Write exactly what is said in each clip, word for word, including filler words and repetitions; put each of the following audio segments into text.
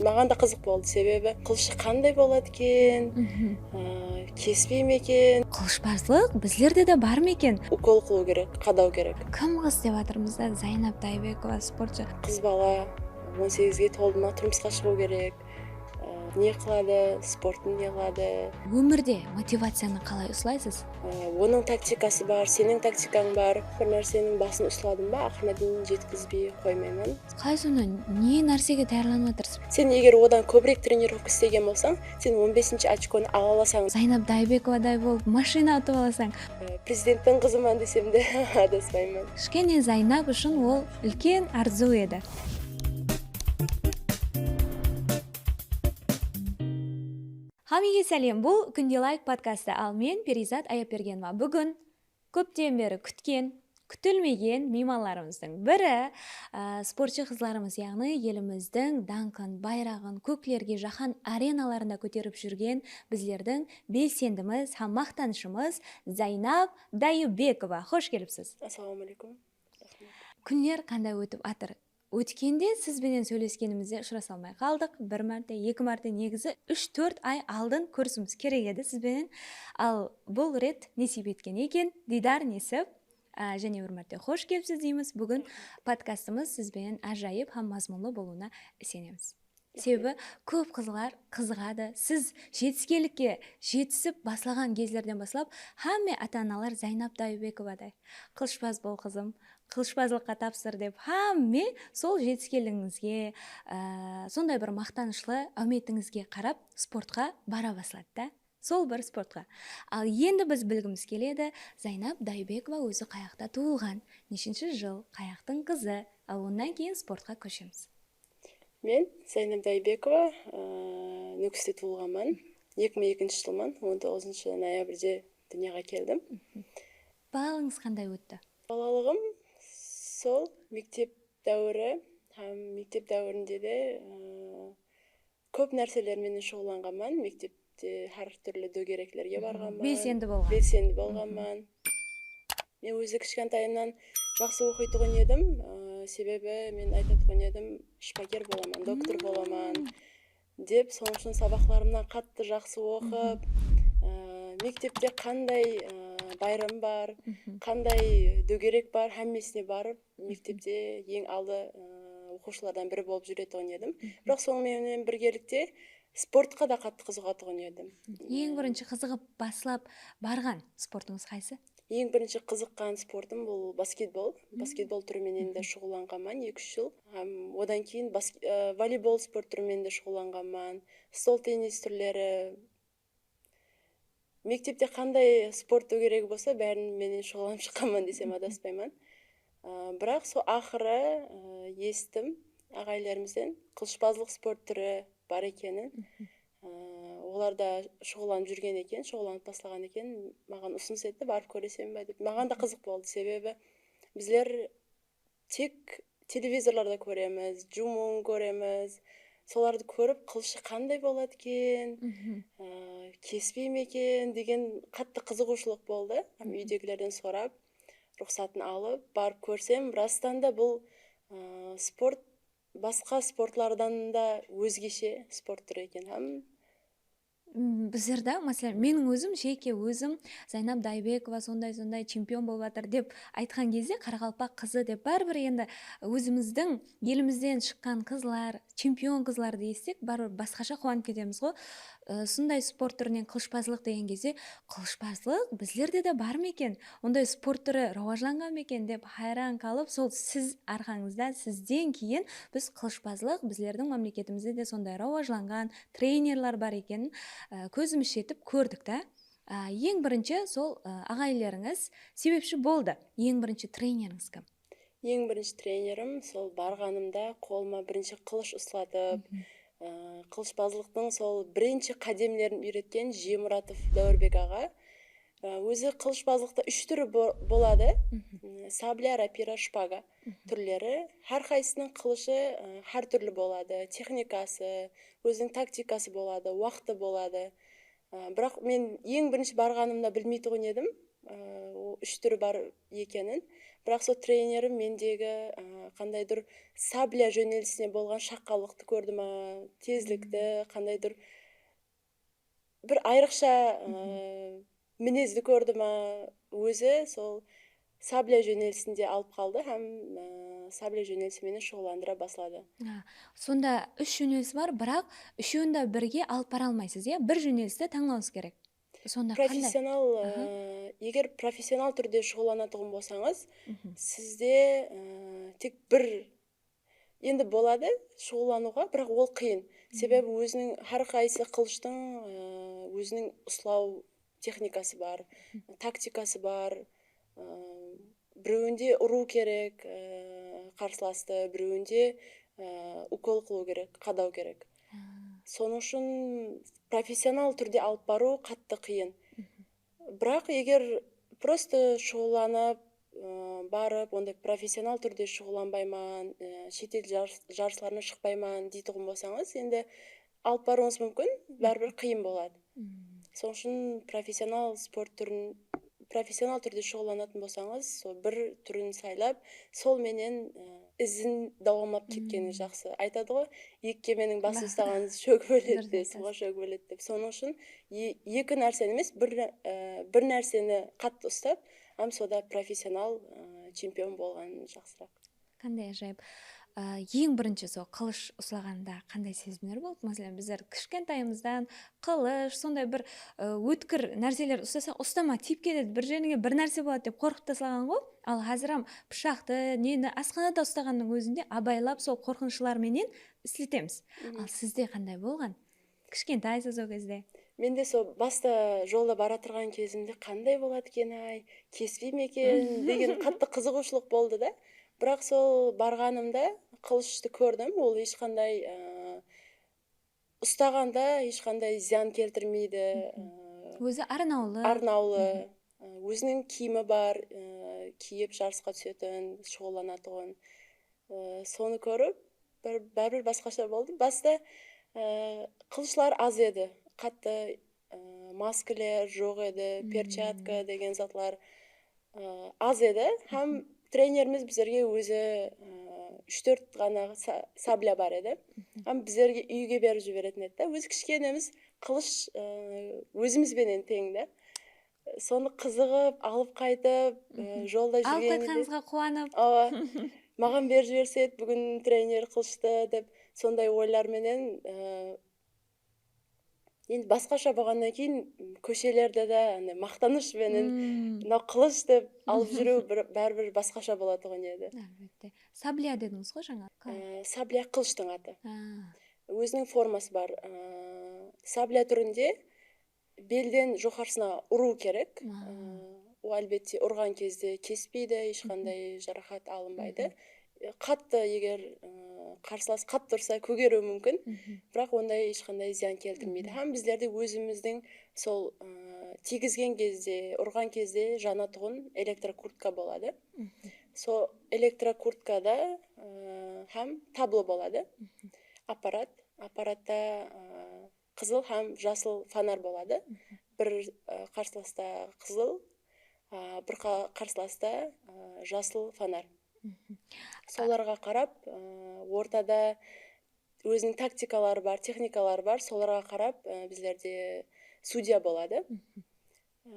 Maǵan da qızıq boldı, sebebi qılıshı qanday boladı eken, a, kespey me eken? Qılıshpazlıq bizlerde de bar ma eken? Ukol qılıw kerek, qadaw kerek. Kim qız dep atırmız da, Zaynab Daybekova sportshı. Qız bala on segizge toldı ma turmısqa shıǵıw kerek. A, ne qıladı, sportın ne qıladı? Ómirde motivaciyanı qalay uslaysız? A, onıń taktikası bar, seniń taktikań bar. Bir nárseniń basın usladım ba, aqırına deyin jetkizbey qoymayman. Qaysı onı ne nársege tayarlanıp atırsız? Sen eger odan kóbirek trenirovka islegen bolsań, sen on besinshi ochkonı ala alasań. Zaynab Daybekovaday bolıp, mashina utıp alasań. E, prezidenttiń qızıman desem de adaspayman. Kishkene Zaynab ushın ol úlken arzıw edi. Hámmege sálem, bul Kúnde Layk podkastı, al men Periyzat Ayapbergenova. Búgin kópten beri kútken, kútilmegen miymanlarımızdıń biri, á, sportshı qızlarımız, yaǵnıy elimizdiń dańqın, bayraǵın kóklerge, jáhán arenalarında kóterip júrgen bizlerdiń belsendimiz hám maqtanıshımız Zaynab Dayıbekova. Xosh kelipsiz. Assalawma aleykum. Raxmet. Kúnler qanday ótip atır? Ótkende siz benen sóyleskenimizde ushırasa almay qaldıq. Bir márte, eki márte, negizi úsh-tórt ay aldın kórisimiz kerek edi siz benen. Al, bul ret nesiyp etken eken, diydar nesip. Á, jáne bir márte xosh kelipsiz deymiz. Búgin podkastımız siz benen ájayıp hám mazmunlı bolıwına isenemiz. Sebebi kóp qızlar qızıǵadı. Siz jetiskenlikke jetisip baslaǵan gezlerden baslap, hámme ata-analar Zaynab Dayıbekovaday, "Qılıshpaz bol, qızım, qılıshpazlıqqa tapsır," dep, hámme sol jetiskenligińizge, á, sonday bir maqtanıshlı áwmetińizge qarap sportqa bara basladı da. Sol bir sportqa. Al, endi biz bilgimiz keledi, Zaynab Daybekova ózi qayaqta tuwılǵan, neshinshi jıl, qayaqtıń qızı? Al, onnan keyin sportqa kóshemiz. Men Zaynab Daybekova, ıı, Nókiste tuwılǵanman. Eki mıń ekinshi jılman, on toǵızınshı noyabrde dúnyaǵa keldim. Balalıǵıńız qanday ótti? Balalıǵım sol mektep dáwiri hám mektep dáwirinde de, ıı, kóp nárseler menen shuǵıllanǵanman. Mektepte hár túrli dógereklerge barǵanman. Belsendi bolǵan. Belsendi bolǵanman. Men ózi kishkentayımnan jaqsı oqıytuǵın edim. Iı, sebebi men aytatuǵın edim, shıpaker bolaman, doktor bolaman dep, sonıń ushın sabaqlarımnan qattı jaqsı oqıp, ıı, mektepte qanday, ıı, bayram bar, qanday dógerek bar, hámmesine barıp, mektepte eń aldı, ıı, oqıwshılardan biri bolıp júretuǵın edim. Biraq sonıń menen birgelikte sportqa da qattı qızıǵatuǵın edim. Eń birinshi qızıǵıp baslap barǵan sportıńız qaysı? Eń birinshi qızıqqan sportım bul basketbol. Basketbol túri menen de shuǵıllanǵanman eki-úsh jıl. Hám odan keyin bas-, ıı, voleybol sport túri menen de shuǵıllanǵanman. Stol tennis túrleri, mektepte qanday sport dógeregi bolsa, bárin menen shuǵıllanıp shıqqanman desem adaspayman. Aa, biraq sol aqırı, aa, esittim aǵayinlerimizden qılıshpazlıq sport túri bar ekenin. Aa, olar da shuǵıllanıp júrgen eken, shuǵıllanıp baslaǵan eken, maǵan usınıs etti, barıp kóreseń ba dep. Maǵan da qızıq boldı, sebebi bizler tek televizorlarda kóremiz, juwmıń kóremiz. Solardı kórip, qılıshı qanday boladı eken, ıı, kespey me eken degen qattı qızıǵıwshılıq boldı. Hám úydegilerden sorap, ruxsatın alıp, barıp kórsem, rastan da bul, ıı, sport basqa sportlardan da ózgeshe sport túri eken. Hám M, bizlerde, máselen, meniń ózim, jeke ózim, Zaynab Daybekova sonday-sonday chempion bolıp atır dep aytqan gezde, qaraqalpaq qızı dep, báribir endi ózimizdiń elimizden shıqqan qızlar, chempion qızlardı essek, báribir basqasha quwanıp ketemiz ǵo. I, sonday sport túrinen qılıshpazlıq degen gezde, qılıshpazlıq bizlerde de bar ma eken? Onday sport túri rawajlanǵan ba eken dep hayran qalıp, sol siz arqańızda, sizden keyin biz qılıshpazlıq bizlerdiń mámleketimizde de sonday rawajlanǵan trenerler bar ekenin, ı, kózimiz jetip kórdik ta. I, eń birinshi sol, ı, aǵayinlerińiz sebepshi boldı. Eń birinshi trenerińiz kim? Eń birinshi trenerim sol barǵanımda qolıma birinshi qılısh uslatıp, ı, qılıshpazlıqtıń sol birinshi qádemlerin úyretken Jiyemuratov Dáwirbek aǵa. Á, ózi qılıshpazlıqta úsh túri bo-, boladı. М, sabля, rapira, shpaga túrleri. Hár qaysısınıń qılıshı, á, hár túrli boladı. Texnikası, óziniń taktikası boladı, waqtı boladı. Á, biraq men eń birinshi barǵanımda bilmeytuǵın edim. ı, o úsh túri bar ekenin. Biraq sol trenerim mendegi, ı, qandaydur sablya jónelisine bolǵan shaqqanlıqtı kórdi ma, tezlikti, qandaydur bir ayrıqsha, ı, minezdi kórdi ma, ózi sol sablya jónelisinde alıp qaldı hám, ı, sablya jónelisi menen shuǵıllandıra basladı. Ha, sonda úsh jónelis bar, biraq úshewin de birge alıp bara almaysız, ya? Bir jónelisti tańlawıńız kerek. Sonda qanday? Professional, ı, eger professional túrde shuǵıllanatuǵın bolsańız, sizde, ı, tek bir Endi boladı shuǵıllanıwǵa, biraq ol qıyın. Sebebi óziniń hár qaysı qılıshtıń, ıı, óziniń uslaw texnikası bar, taktikası bar. Iı, birewinde urıw kerek, ıı, qarsılastı, birewinde, ıı, ukol qılıw kerek, qadaw kerek. Sonıń ushın professional túrde alıp barıw qattı qıyın. Biraq eger prosto shuǵıllanıp, ı, barıp, onday professional túrde shuǵıllanbayman, ı, shet el jarıs-, jarıslarına shıqpayman deytuǵın bolsańız, endi alıp barıwıńız múmkin, báribir qıyın boladı. Sonıń ushın professional sport túrin, professional túrde shuǵıllanatın bolsańız, sol bir túrin saylap, sol menen, ı, izin dawamlap ketkenińiz jaqsı. Aytadı ǵoy, eki kemeniń basın ustaǵan shógip óledi, suwǵa shógip óledi dep. Sonıń ushın e-, eki nárseni emes, bir, e, bir nárseni qattı ustap, hám soda professional, e, chempion bolǵan jaqsıraq. Qanday ájayıp. E, eń birinshi sol qılısh uslaǵanda qanday sezimler boldı? Máselen, bizler kishkentayımızdan qılısh, sonday bir, e, ótkir nárseler uslasa, ustama tiyip ketedi, bir jerińe bir nárse boladı dep qorqıp taslaǵan ǵoy. Al, házir hám pıshaqtı, neni asxanada ustaǵannıń ózinde abaylap sol qorqınıshlar menen isletemiz. Al, sizde qanday bolǵan? Kishkentaysız o gezde. Men de sol basta jolda baratırǵan gezimde qanday boladı eken-ay, kespey me eken degen qattı qızıǵıwshılıq boldı da. Biraq sol barǵanımda qılıshtı kórdim, ol hesh qanday, ı, ustaǵanda hesh qanday zıyan keltirmeydi. Ózi arnawlı. Arnawlı. I, óziniń kiyimi bar, ı, kiyip jarısqa túsetin, shuǵıllanatuǵın. I, sonı kórip, bir, báribir basqasha boldı. Basta, ı, qılıshlar az edi. Qattı, ı, maskalar joq edi, perchatka degen zatlar, ı, az edi. Hám trenerimiz bizlerge ózi, ı, úsh-tórt ǵana sa-, sablya bar edi. Hám bizlerge úyge berip jiberetin edi da. Ózi kishkenemiz qılısh, ı, ózimiz benen teń da. Sonı qızıǵıp, alıp qaytıp, ı, jolda júrgende. Alıp qaytqanıńızǵa quwanıp. Awa. Maǵan berip jiberse edi búgin trener qılıshtı dep, sonday oylar menen, ı, endi basqasha bolǵannan keyin kóshelerde de anday maqtanısh penen mınaw qılısh dep alıp júriw bir, báribir basqasha bolatuǵın edi. Álbette. Sablya dedińiz ǵoy jańa. Aa, sablya qılıshtıń atı. Óziniń forması bar. Aa, sablya túrinde belden joqarısına urıw kerek. Aa, ol, álbette, urǵan kezde kespeydi, hesh qanday jaraqat alınbaydı. E, qattı, eger, ı, qarsılas qattı ursa, kógeriwi múmkin. Biraq onday hesh qanday zıyan keltirmeydi. Hám bizlerde ózimizdiń sol, ı, tiygizgen gezde, urǵan gezde janatuǵın elektrokurtka boladı. Sol elektrokurtkada, ı, hám tablo boladı. Apparat, apparatta, ı, qızıl hám jasıl fonar boladı. Bir, ı, qarsılasta qızıl, ı, bir qa-, qarsılasta, ı, jasıl fonar. Solarǵa qarap, ı, ortada óziniń taktikaları bar, texnikaları bar, solarǵa qarap, ı, bizlerde sudya boladı. I,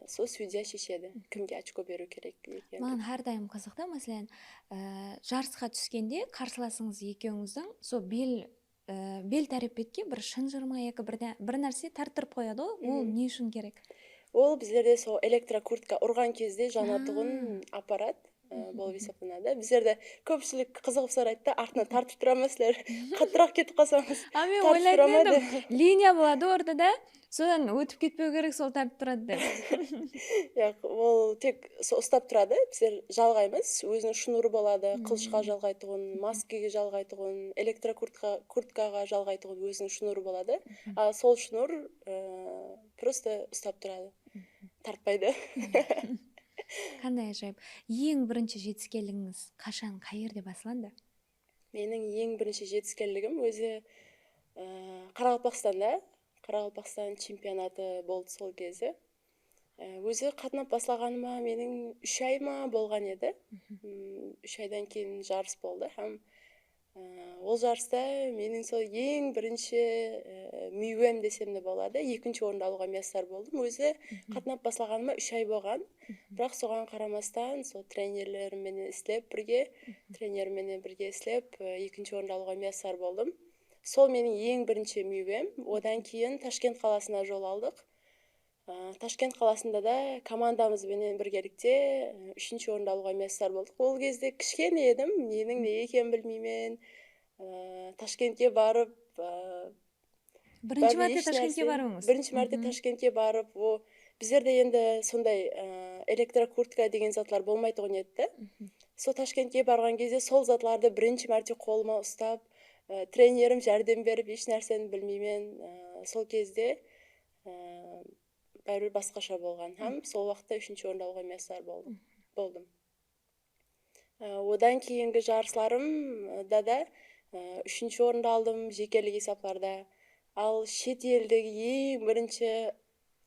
sol sudya sheshedi, kimge ochko beriw kerek ekenin. Maǵan hár dayım qızıq ta, máselen, ı, jarısqa túskende qarsılasıńız ekewińizdiń sol bel, ı, bel tárepetke bir shınjır ma yaki bir de-, bir nárse tarttırıp qoyadı ǵoy, ol ne ushın kerek? Ol bizlerde sol elektrokurtka urǵan kezde janatuǵın apparat, ı, bolıp esaplanadı. Bizlerde kópshilik qızıǵıp soraydı da, artınan tartıp tura ma sizler? Qattıraq ketip qalsańız. A, men oylaytın edim, liniya boladı ortada, sodan ótip ketpew kerek, sol tartıp turadı dep. Yaq, ol tek so-, ustap turadı. Bizler jalǵaymız. Óziniń shınırı boladı. Qılıshqa jalǵaytuǵın, maskege jalǵaytuǵın, elektrokurtka-, kurtkaǵa jalǵaytuǵın óziniń shınırı boladı. A, sol shınır, ı, prosto ustap turadı. Tartpaydı. Qanday ájayıp. Eń birinshi jetiskenligińiz qashan, qayerde baslandı? Meniń eń birinshi jetiskenligim ózi, ı, Qaraqalpaqstanda, Qaraqalpaqstan chempionatı boldı sol gezde. Ózi qatnap baslaǵanıma meniń úsh ay ma bolǵan edi. Úsh aydan keyin jarıs boldı hám ol jarısta meniń sol eń birinshi miywem desem de boladı, ekinshi orındı alıwǵa miyasar boldım. Ózi qatnap baslaǵanıma úsh ay bolǵan. Biraq soǵan qaramastan, sol trenerlerim menen islep birge, trenerim menen birge islep, ekinshi orındı alıwǵa miyasar boldım. Sol meniń eń birinshi miywem. Odan keyin Tashkent qalasına jol aldıq. Tashkent qalasında da komandamız benen birgelikte úshinshi orındı alıwǵa miyasar boldıq. Ol gezde kishkene edim, neniń ne ekenin bilmeymen. Tashkentke barıp, Birinshi márte Tashkentke barıwıńız? Birinshi márte Tashkentke barıp, o bizlerde endi sonday elektrokurtka degen zatlar bolmaytuǵın edi de. Sol Tashkentke barǵan gezde sol zatlardı birinshi márte qolıma ustap, trenerim járdem berip, hesh nárseni bilmeymen. Sol gezde báribir basqasha bolǵan hám sol waqıtta úshinshi orındı alıwǵa miyasar boldım. Odan keyingi jarıslarımda da úshinshi orındı aldım jekelik esaplarda. Al shet eldegi eń birinshi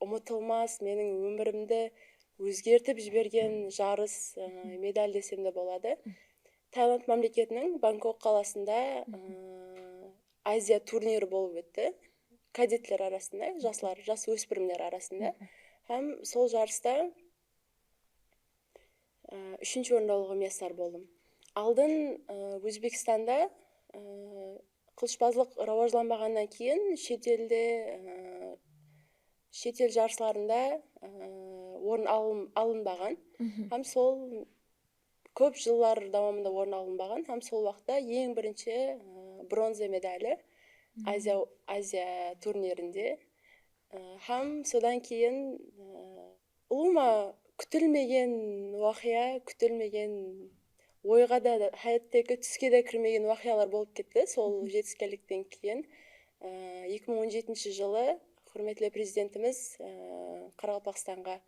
umıtılmas, meniń ómirimdi ózgertip jibergen jarıs, medal desem de boladı. Tailand mámleketiniń Bangkok qalasında Aziya turniri bolıp ótti. Kadetler arasında, jaslar, jas óspirimler arasında. Hám sol jarısta úshinshi orındı alıwǵa miyasar boldım. Aldın Ózbekstanda qılıshpazlıq rawajlanbaǵannan keyin shet elde, shet el jarıslarında orın alın-, alınbaǵan. Hám sol kóp jıllar dawamında orın alınbaǵan hám sol waqıtta eń birinshi bronza medali Aziya, Aziya turnirinde. Hám sodan keyin ulıwma kútilmegen waqıya, kútilmegen oyǵa da, hátteki túske de kirmegen waqıyalar bolıp ketti. Sol jetiskenlikten keyin eki mıń on jetinshi jılı húrmetli Prezidentimiz Qaraqalpaqstanǵa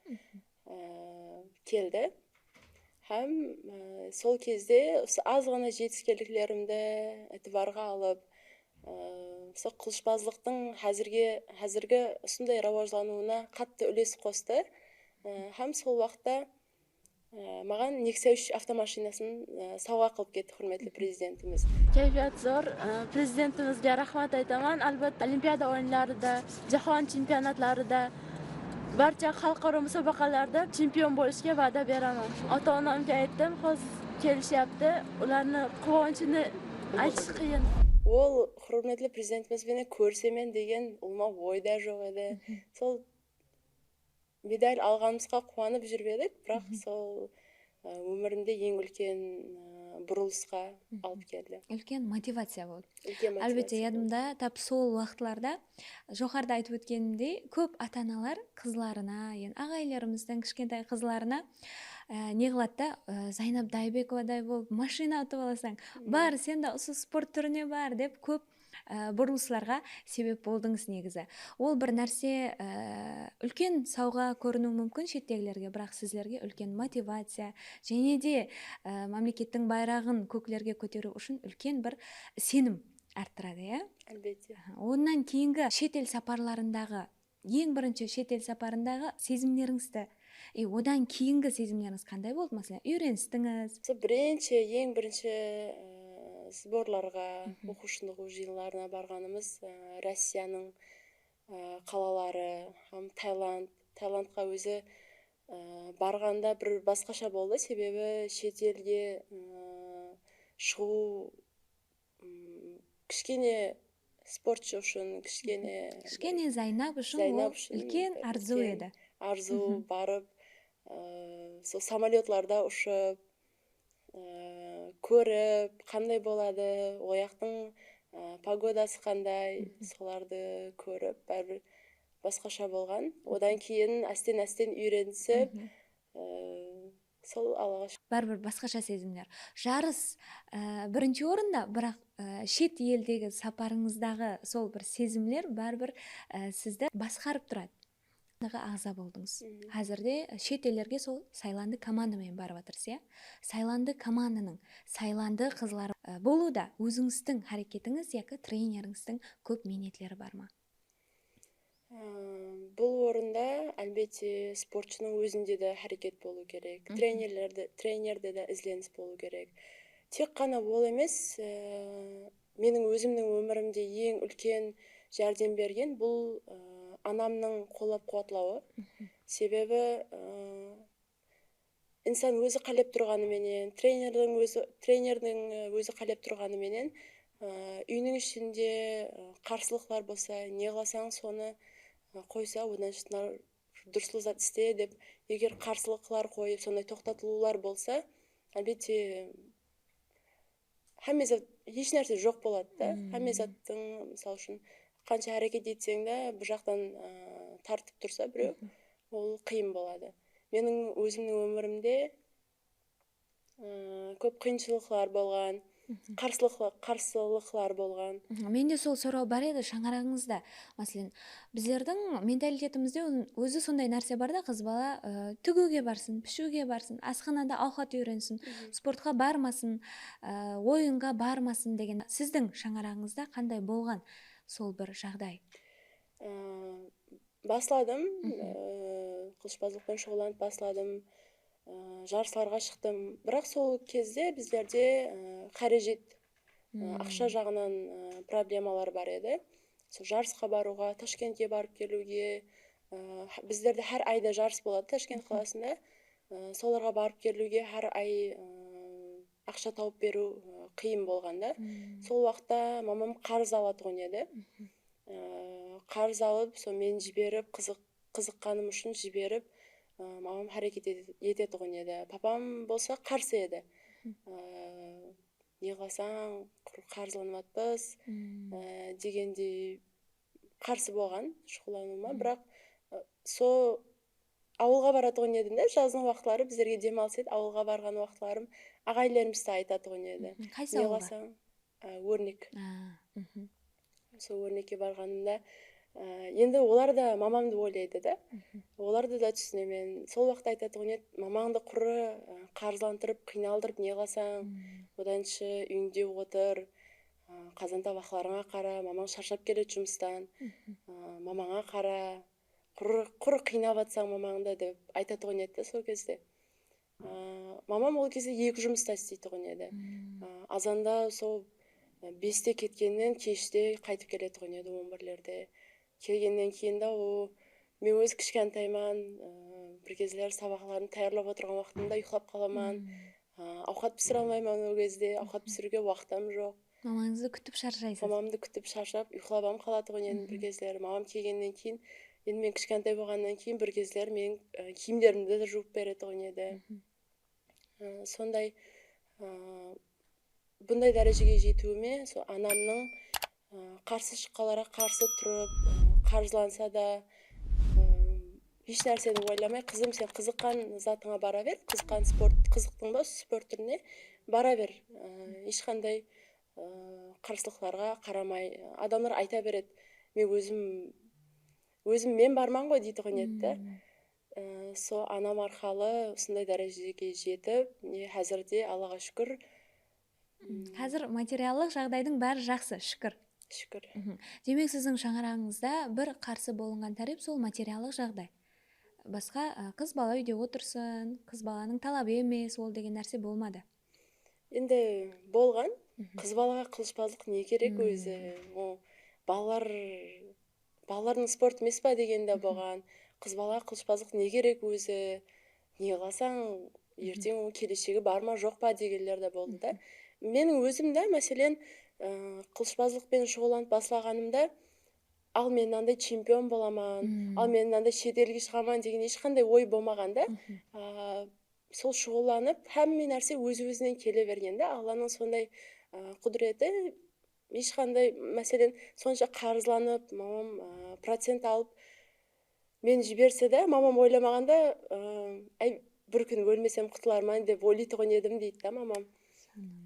keldi. Hám sol gezde usı azǵana jetiskenliklerimdi itibarǵa alıp, usı qılıshpazlıqtıń házirge, házirgi usınday rawajlanıwına qattı úles qostı. Hám sol waqıtta maǵan Nexia úsh avtomashinasın sawǵa qılıp ketti húrmetli Prezidentimiz. Kayfiyat zor. Prezidentimizge raxmat aytaman. Albatta, Olimpiada oyınlarida, Jahon chempionatlarida, barcha xalqaro musobaqalarda chempion bo'lishga va'da beraman. Ota-onamga aytdim, hozir kelishyapti. Ularni quvonchini aytish qiyin. Ol húrmetli Prezidentimiz benen kórisemen degen ulıwma oyda joq edi. Sol medal alǵanımızǵa quwanıp júrip edik, biraq sol ómirimde eń úlken burılısqa alıp keldi. Úlken motivaciya boldı. Úlken motivaciya boldı. Álbette, yadımda, tap sol waqıtlarda, joqarıda aytıp ótkenimdey, kóp ata-analar qızlarına, yaǵnıy aǵayinlerimizdiń kishkentay qızlarına ne qıladı da, Zaynab Daybekovaday bolıp mashina utıp alasań, bar, sen de usı sport túrine bar, dep kóp burılıslarǵa sebep boldıńız negizi. Ol bir nárse, úlken sawǵa kóriniwi múmkin shettegilerge, biraq sizlerge úlken motivaciya, jáne de mámlekettiń bayraǵın kóklerge kóteriw ushın úlken bir isenim arttıradı, ya? Álbette. Onnan keyingi shet el saparlarındaǵı Eń birinshi shet el saparındaǵı sezimlerińizdi, e, odan keyingi sezimlerińiz qanday boldı? Máselen, úyrenistińiz. Sol birinshi, eń birinshi, e, sborlarǵa, oqıwshılıq jıyınlarına barǵanımız, e, Rossiyanıń, e, qalaları hám Tailand. Tailandqa ózi, e, barǵanda bir basqasha boldı, sebebi shet elge, e, shıǵıw Kishkene sportshı ushın, kishkene, kishkene Zaynab ushın ol úlken arzıw edi. Arzıw, barıp, ıı, sol samolyotlarda ushıp, ıı, kórip, qanday boladı, oyaqtıń, ıı, pogodası qanday, solardı kórip, báribir basqasha bolǵan. Odan keyin ásten-ásten úyrenisip, ıı, Sol alaǵa shıqtı. Báribir basqasha sezimler. Jarıs, e, birinshi orında, biraq, e, shet eldegi saparıńızdaǵı sol bir sezimler báribir, e, sizdi basqarıp turadı. Aǵza boldıńız. Házirde shet ellerge sol saylandı komanda menen barıp atırsız, ya? Saylandı komandanıń, saylandı qızları, e, bolıwda ózińizdiń háreketińiz yaki trenerińizdiń kóp miynetleri bar ma? Bul orında, álbette, sportshınıń ózinde de háreket bolıw kerek, trenerlerde, trenerde de izlenis bolıw kerek. Tek ǵana ol emes, e, meniń ózimniń ómirimde eń úlken járdem bergen bul, e, anamnıń qollap-quwatlawı. Sebebi, e, insan ózi qálep turǵanı menen, trenerdiń ózi, trenerdiń, e, ózi qálep turǵanı menen, e, úyiniń ishinde, e, qarsılıqlar bolsa, ne qılasań, sonı, e, qoysa, odan shınar durıslı zat iste dep, eger qarsılıqlar qoyıp, sonday toqtatılıwlar bolsa, álbette, hámme zat, hesh nárse joq boladı da. Hámme zattıń, mısal ushın, qansha háreket etseń de, bir jaqtan, ı, tartıp tursa birew, ol qıyın boladı. Meniń ózimniń ómirimde, ı, kóp qıyınshılıqlar bolǵan, qarsılıqla-, qarsılıqlar bolǵan. Mende sol soraw bar edi, shańaraǵıńızda, máselen, bizlerdiń mentalitetimizde ózi sonday nárse bar da, qız bala, ı, tigiwge barsın, pishiwge barsın, asxanada awqat úyrensin, sportqa barmasın, ı, oyınǵa barmasın degen. Sizdiń shańaraǵıńızda qanday bolǵan sol bir jaǵday? Aa, basladım, aa, qılıshpazlıqpan shuǵıllanıp basladım. Aa, jarıslarǵa shıqtım. Biraq sol kezde bizlerde, aa, qárejet, aa, aqsha jaǵınan, aa, problemalar bar edi. Sol jarısqa barıwǵa, Tashkentke barıp keliwge, aa, bizlerde hár ayda jarıs boladı Tashkent qalasında. Aa, solarǵa barıp keliwge hár ay, aa, aqsha tawıp beriw, aa, qıyın bolǵan da. Sol waqıtta mamam qarız alatuǵın edi. Aa, qarız alıp, sol meni jiberip, qızıq-, qızıqqanım ushın jiberip, aa, mamam háreket ete-, etetuǵın edi. Papam bolsa qarsı edi. Aa, ne qılasań, qur-, qarızlanıp atpız, aa, degendey qarsı bolǵan shuǵıllanıwıma. Biraq, aa, so awılǵa baratuǵın edim de, jazdıń waqıtları bizlerge dem alıs edi, awılǵa barǵan waqıtlarım aǵayinlerimizdi aytatuǵın edi. Qaysı awılǵa? Ne qılasań? Á, Órnek. Á, mhm. Sol Órnekke barǵanımda, á, endi olar da mamamdı oylaydı da. Mhm. Olardı da túsinemen. Sol waqıtta aytatuǵın edi, mamańdı qurı, á, qarızlantırıp, qıynaldırıp ne qılasań? Mhm. Odan shı úyińde otır, á, qazan-tabaqlarıńa qara, mamań sharshap keledi jumıstan. Mhm. Á, mamańa qara, qurı, qurı qıynap atsań mamańdı, dep aytatuǵın edi da sol kezde. Aa, mamam ol kezde eki jumısta isleytuǵın edi. Aa, azanda sol, e, beste ketkennen keshte qaytıp keletuǵın edi, on birlerde. Kelgennen keyin de o, men ózi kishkentayman, e, bir gezler sabaqların tayarlap otırǵan waqtımda uyıqlap qalaman. Aa, awqat pisire almayman ol gezde, awqat pisiriwge waqtam joq. Mamańızdı kútip sharshaysız. Mamamdı kútip sharshap, uyıqlap hám qalatuǵın edim bir gezleri. Mamam kelgennen keyin, endi men kishkentay bolǵannan keyin bir gezleri meniń, e, kiyimlerimdi de juwıp beretuǵın edi. E, sonday, e, bunday dárejege jetiwime, sol anamnıń, e, qarsı shıqqanlarǵa qarsı turıp, e, qarızlansa da, e, hesh nárseni oylamay, qızım, sen qızıqqan zatıńa bara ber, qızıqqan sport, qızıqtıń ba usı sport túrine bara ber. E, hesh qanday ıı, qarsılıqlarǵa qaramay, adamlar ayta beredi, men ózim, ózim men barman ǵoy deytuǵın edi da. Iı, sol anam arqalı usınday dárejege jetip, mine, házirde, Allaǵa shúkir. Házir materiallıq jaǵdaydıń bári jaqsı, shúkir. Shúkir. Demek, siziń shańaraǵıńızda bir qarsı bolınǵan tárep sol materiallıq jaǵday. Basqa, ı, qız bala úyde otırsın, qız balanıń talabı emes, ol degen nárse bolmadı. Endi bolǵan, qız balaǵa qılıshpazlıq ne kerek ózi? O, balalar, balalardıń sportı emes pa degen de bolǵan. Qız balaǵa qılıshpazlıq ne kerek ózi? Ne qılasań, erteń keleshegi bar ma, joq pa degenler de boldı da. Meniń ózim de, máselen, ı, qılıshpazlıq penen shuǵıllanıp baslaǵanımda, al, men mınanday chempion bolaman, al, men mınanday shet elge shıǵaman degen hesh qanday oy bolmaǵan da. A, sol shuǵıllanıp, hámme nárse óz-ózinen kele bergen da. Allanıń sonday, a, qúdireti, hesh qanday, máselen, sonsha qarızlanıp, mamam, a, procent alıp, meni jiberse de, mamam oylamaǵanda, a, áy, bir kún ólmesem qutılarman dep oylaytuǵın edim, deydi da mamam.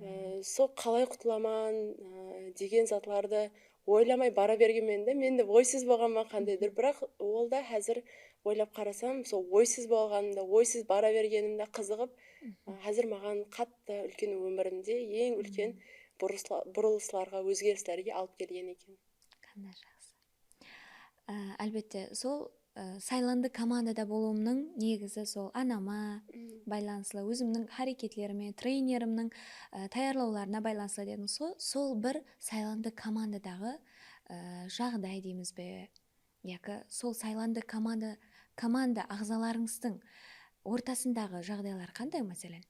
Ee, sol qalay qutılaman, ee, degen zatlardı oylamay bara bergenmen de, men de oysız bolǵanman qandaydur. Biraq ol da házir oylap qarasam, sol oysız bolǵanımda, oysız bara bergenimde qızıǵıp, ee, házir maǵan qattı úlken ómirimde eń úlken burısla-, burılıslarǵa, ózgerislerge alıp kelgen eken. Qanday jaqsı. Á, álbette, sol, á, saylandı komandada bolıwımnıń negizi sol anama baylanıslı, ózimniń háreketlerime, trenerimniń, á, tayarlawlarına baylanıslı dedińiz ǵoy. Sol bir saylandı komandadaǵı, á, jaǵday deymiz be, yaki sol saylandı komanda, komanda aǵzalarıńızdıń ortasındaǵı jaǵdaylar qanday, máselen?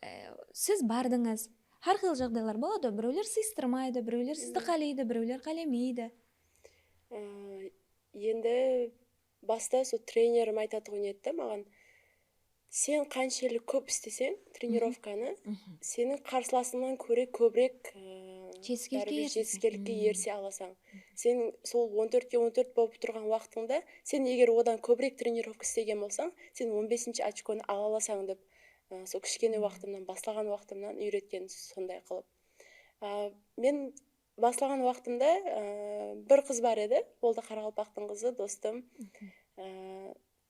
E, siz bardıńız. Hár xil jaǵdaylar boladı. Birewler sıystırmaydı, birewler sizdi qáleydi, birewler qálemeydi. E, endi basta sol trenerim aytatuǵın edi da maǵan, sen qanshelli kóp isleseń trenirovkanı, seniń qarsılasıńnan kóre kóbirek, e, jetiskelikke báribir eriseseń. Jetiskelikke erise alasań. Sen sol on tórtke on tórt bolıp turǵan waqtıńda, sen eger odan kóbirek trenirovka islegen bolsań, sen on besinshi ochkonı ala alasań dep, e, sol kishkene waqtımnan, baslaǵan waqtımnan úyretken sonday qılıp. A, men baslaǵan waqtımda, a, bir qız bar edi, ol da qaraqalpaqtıń qızı, dostım. A,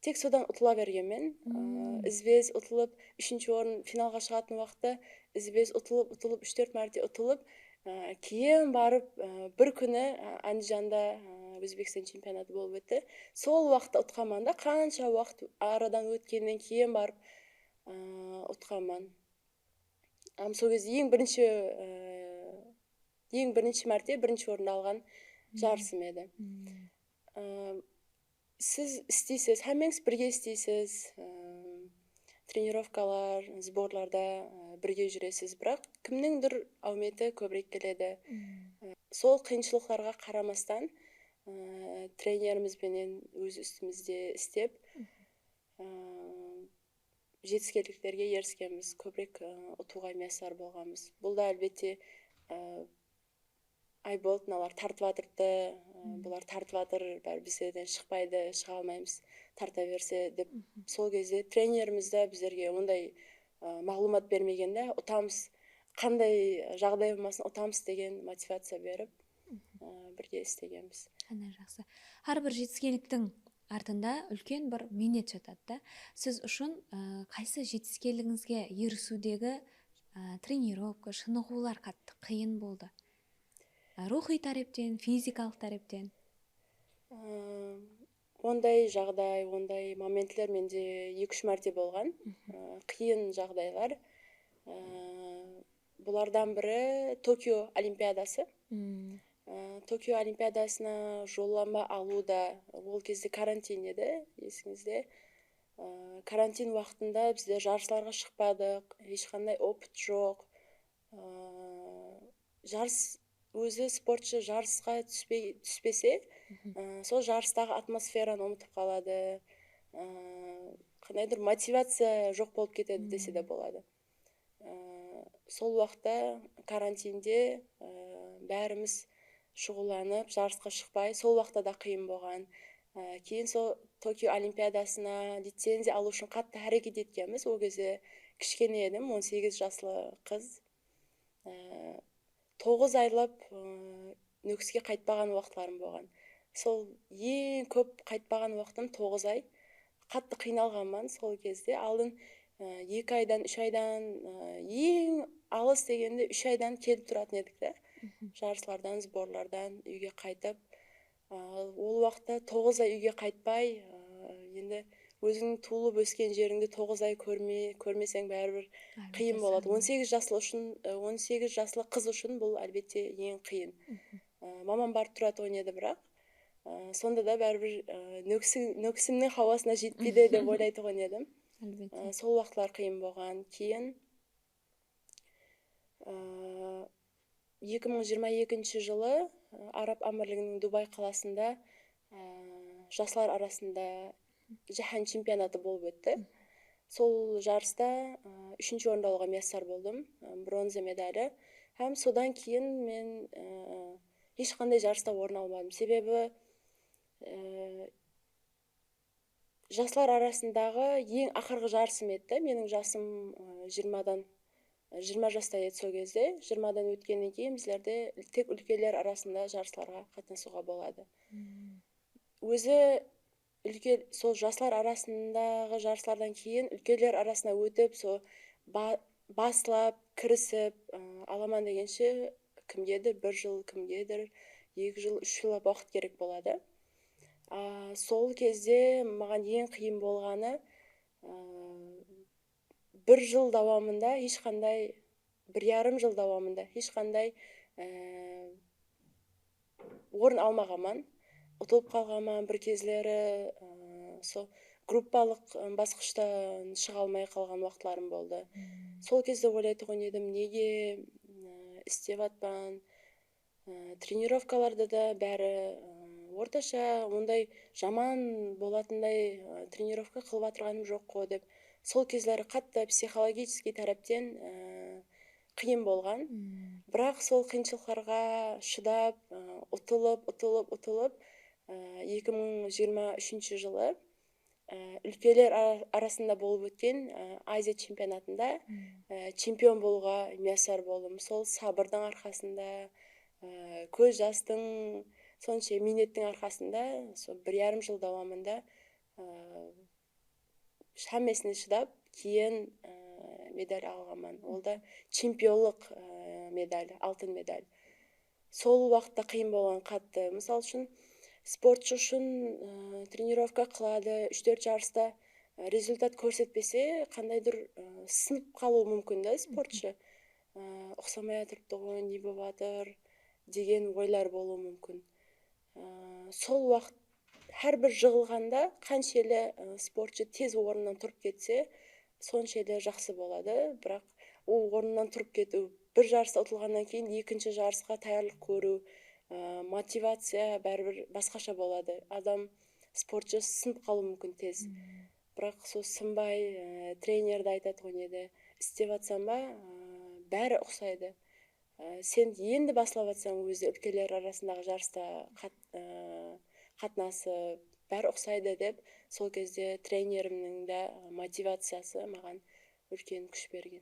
tek sodan utıla bergenmen. A, izbe-iz utılıp, úshinshi orın finalǵa shıǵatın waqıtta izbe-iz utılıp, utılıp, úsh-tórt márte utılıp, a, keyin barıp, a, bir kúni, a, Ándijanda, a, Ózbekstan chempionatı bolıp ótti. Sol waqıtta utqanman da, qansha waqıt aradan ótkennen keyin barıp, a, utqanman. Am, sol gezde eń birinshi, e, eń birinshi márte birinshi orındı alǵan jarısım edi. E, siz isleysiz, hámmeńiz birge isleysiz, e, trenirovkalar, sborlarda, e, birge júresiz, biraq kimnińdur áwmeti kóbirek keledi. E, sol qıyınshılıqlarǵa qaramastan, e, trenerimiz benen óz ústimizde islep, e, jetiskenliklerge eriskenbiz, kóbirek, ı, utıwǵa miyasar bolǵanbız. Bul da, álbette, ı, ay, boldı, mınalar tartıp atırıptı, ı, bular tartıp atır, bári bizlerden shıqpaydı, shıǵa almaymız, tarta berse, dep, sol gezde trenerimiz de bizlerge onday, ı, maǵlıwmat bermegen de, utamız, qanday jaǵday bolmasın, utamız degen motivaciya berip, ı, birge islegenbiz. Qanday jaqsı. Hár bir jetiskenliktiń artında úlken bir miynet jatadı da. Siz ushın, ı, qaysı jetiskenligińizge erisiwdegi, ı, trenirovka, shınıǵıwlar qattı qıyın boldı? I, ruwxıy tárepten, fizikalıq tárepten? I, onday jaǵday, onday momentler mende eki-úsh márte bolǵan. I, qıyın jaǵdaylar. I, bulardan biri Tokio Olimpiadası. I, Tokio Olimpiadasına jollanba alıwda, ol gezde karantin edi, esińizde. I, karantin waqtında bizler jarıslarǵa shıqpadıq, hesh qanday opıt joq. I, jarıs, ózi sportshı jarısqa túspe-, túspese, ı, sol jarıstaǵı atmosferanı umıtıp qaladı. I, qandaydur motivaciya joq bolıp ketedi dese de boladı. I, sol waqıtta karantinde, ı, bárimiz shuǵıllanıp, jarısqa shıqpay, sol waqıtta da qıyın bolǵan. I, keyin sol Tokio Olimpiadasına licenziya alıw ushın qattı háreket etkenbiz. Ol gezde kishkene edim, on segiz jaslı qız. I, toǵız aylap, ı, Nókiske qaytpaǵan waqıtlarım bolǵan. Sol eń kóp qaytpaǵan waqtım toǵız ay. Qattı qıynalǵanman sol gezde. Aldın, ı, eki aydan, úsh aydan, ı, eń alıs degende úsh aydan kelip turatın edik te. Jarıslardan, sborlardan úyge qaytıp, a, ol waqıtta toǵız ay úyge qaytpay, a, endi óziń tuwılıp ósken jerińdi toǵız ay kórme-, kórmeseń báribir qıyın boladı. On segiz jaslı ushın, e, on segiz jaslı qız ushın bul, álbette, eń qıyın. E, mamam barıp turatuǵın edi, biraq, e, sonda da báribir, e, Nókisi-, Nókisimniń hawasına jetpeydi dep oylaytuǵın edim. Álbette. E, sol waqıtlar qıyın bolǵan. Keyin, e, eki mıń jigirma ekinshi jılı, ı, Arab Ámirliginiń Dubay qalasında, ı, jaslar arasında jáhán chempionatı bolıp ótti. Sol jarısta, ı, úshinshi orındı alıwǵa miyasar boldım, ı, bronza medali. Hám sodan keyin men, ı, hesh qanday jarısta orın almadım. Sebebi, ı, jaslar arasındaǵı eń aqırǵı jarısım edi da. Meniń jasım, ı, jigirmadan, jigirma jasta edi sol gezde. Jigirmadan ótkennen keyin bizlerde tek úlkenler arasında jarıslarǵa qatnasıwǵa boladı. Ózi úlke-, sol jaslar arasındaǵı jarıslardan keyin úlkenler arasına ótip, sol ba-, baslap, kirisip, ı, alaman degenshe kimgedur bir jıl, kimgedur eki jıl, úsh jıllap waqıt kerek boladı. A, sol kezde maǵan eń qıyın bolǵanı, a, bir jıl dawamında hesh qanday, bir yarım jıl dawamında hesh qanday, a, orın almaǵanman, utılıp qalǵanman, bir gezleri, a, sol gruppalıq, a, basqıshtan shıǵa almay qalǵan waqıtlarım boldı. Sol kezde oylaytuǵın edim, nege, a, islep atpan, a, trenirovkalarda da bári, a, ortasha, onday jaman bolatınday, a, trenirovka qılıp atırǵanım joq ǵo dep. Sol gezleri qattı psixologicheskiy tárepten, a, qıyın bolǵan. Biraq sol qıyınshılıqlarǵa shıdap, a, utılıp, utılıp, utılıp, a, eki mıń jigirma úshinshi jılı, a, úlkeler ara-, arasında bolıp ótken, a, Aziya chempionatında, a, chempion bolıwǵa miyasar boldım. Sol sabırdıń arqasında, a, kóz jastıń, sonsha miynettiń arqasında sol bir yarım jıl dawamında, a, hámmesine shıdap, keyin, e, medal alǵanman. Ol da chempionlıq, e, medali, altın medal. Sol waqıtta qıyın bolǵan qattı. Mısal ushın, sportshı ushın, e, trenirovka qıladı, úsh-tórt jarısta, e, rezultat kórsetpese, qandaydur, e, sınıp qalıwı múmkin da sportshı. E, uqsamay atırıptı ǵoy, ne bolıp atır degen oylar bolıwı múmkin. E, sol waqıt hár bir jıǵılǵanda qanshelli, ı, sportshı tez ornınan turıp ketse, sonshelli jaqsı boladı. Biraq ol ornınan turıp ketiw, bir jarısta utılǵannan keyin ekinshi jarısqa tayarlıq kóriw, ı, motivaciya báribir basqasha boladı. Adam, sportshı sınıp qalıwı múmkin tez. Biraq sol sınbay, ı, trener de aytatuǵın edi, islep atsań ba, ı, bári uqsaydı. Á, sen endi baslap atsań, ózi úlkenler arasındaǵı jarısta qat-, á, qatnasıp, bári uqsaydı dep, sol kezde trenerimniń de motivaciyası maǵan úlken kúsh bergen.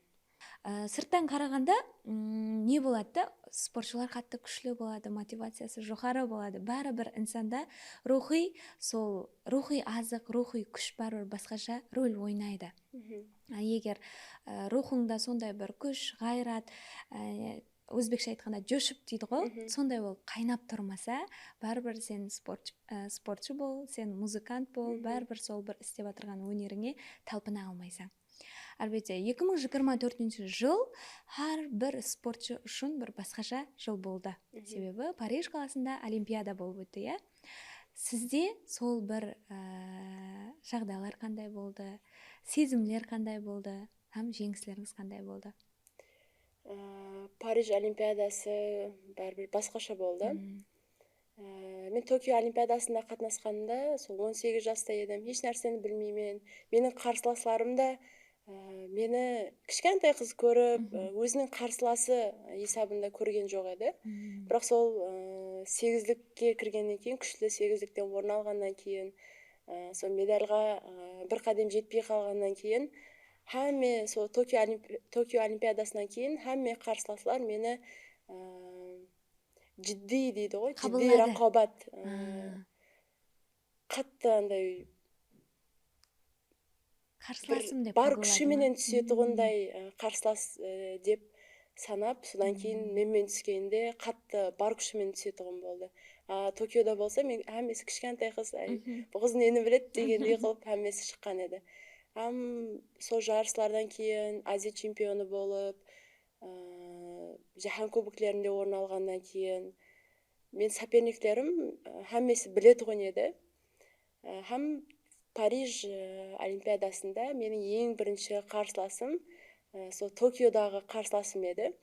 Á, sırttan qaraǵanda, mm, ne boladı da, sportshılar qattı kúshli boladı, motivaciyası joqarı boladı. Báribir insanda ruwxıy, sol ruwxıy azıq, ruwxıy kúsh báribir basqasha rol oynaydı. Á, eger, á, ruwxıńda sonday bir kúsh, ǵayrat, á, ózbekshe aytqanda, joshib deydi ǵo, sonday bolıp qaynap turmasa, báribir sen sport, e, sportshı bol, sen muzıkant bol, báribir sol bir islep atırǵan ónerińe talpına almaysań. Álbette, eki mıń jigirma tórtinshi jıl hár bir sportshı ushın bir basqasha jıl boldı. Sebebi Parij qalasında Olimpiada bolıp ótti, ya. Sizde sol bir, e, jaǵdaylar qanday boldı, sezimler qanday boldı hám jeńislerińiz qanday boldı? Á, Parij Olimpiadası báribir basqasha boldı. Á, men Tokio Olimpiadasında qatnasqanımda, sol on segiz jasta edim, hesh nárseni bilmeymen. Meniń qarsılaslarım da, á, meni kishkentay qız kórip, á, óziniń qarsılası esabında kórgen joq edi. Biraq sol, á, segizlikke kirgennen keyin, kúshli segizlikten orın alǵannan keyin, á, sol medalǵa, á, bir qádem jetpey qalǵannan keyin, hámme, sol Tokio Olimpi-, Tokio Olimpiadasınan keyin hámme qarsılaslar meni, ı, jiddiy deydi ǵoy, jiddiy raqobat, ı, qattı anday qarsılasım dep, bar kúshi menen túsetuǵınday, ı, qarsılas, ı, dep sanap, sodan keyin men menen túskeninde qattı bar kúshi menen túsetuǵın boldı. A, Tokioda bolsa men hámmesi kishkentay qız, ay, bul qız neni biledi degendey qılıp hámmesi shıqqan edi. Hám sol jarıslardan keyin Aziya chempionı bolıp, ı, jáhán kuboklerinde orın alǵannan keyin men soperniklerim, ı, hámmesi biletuǵın edi. Á, hám Parij, á, Olimpiadasında meniń eń birinshi qarsılasım, á, sol Tokiodaǵı qarsılasım edi.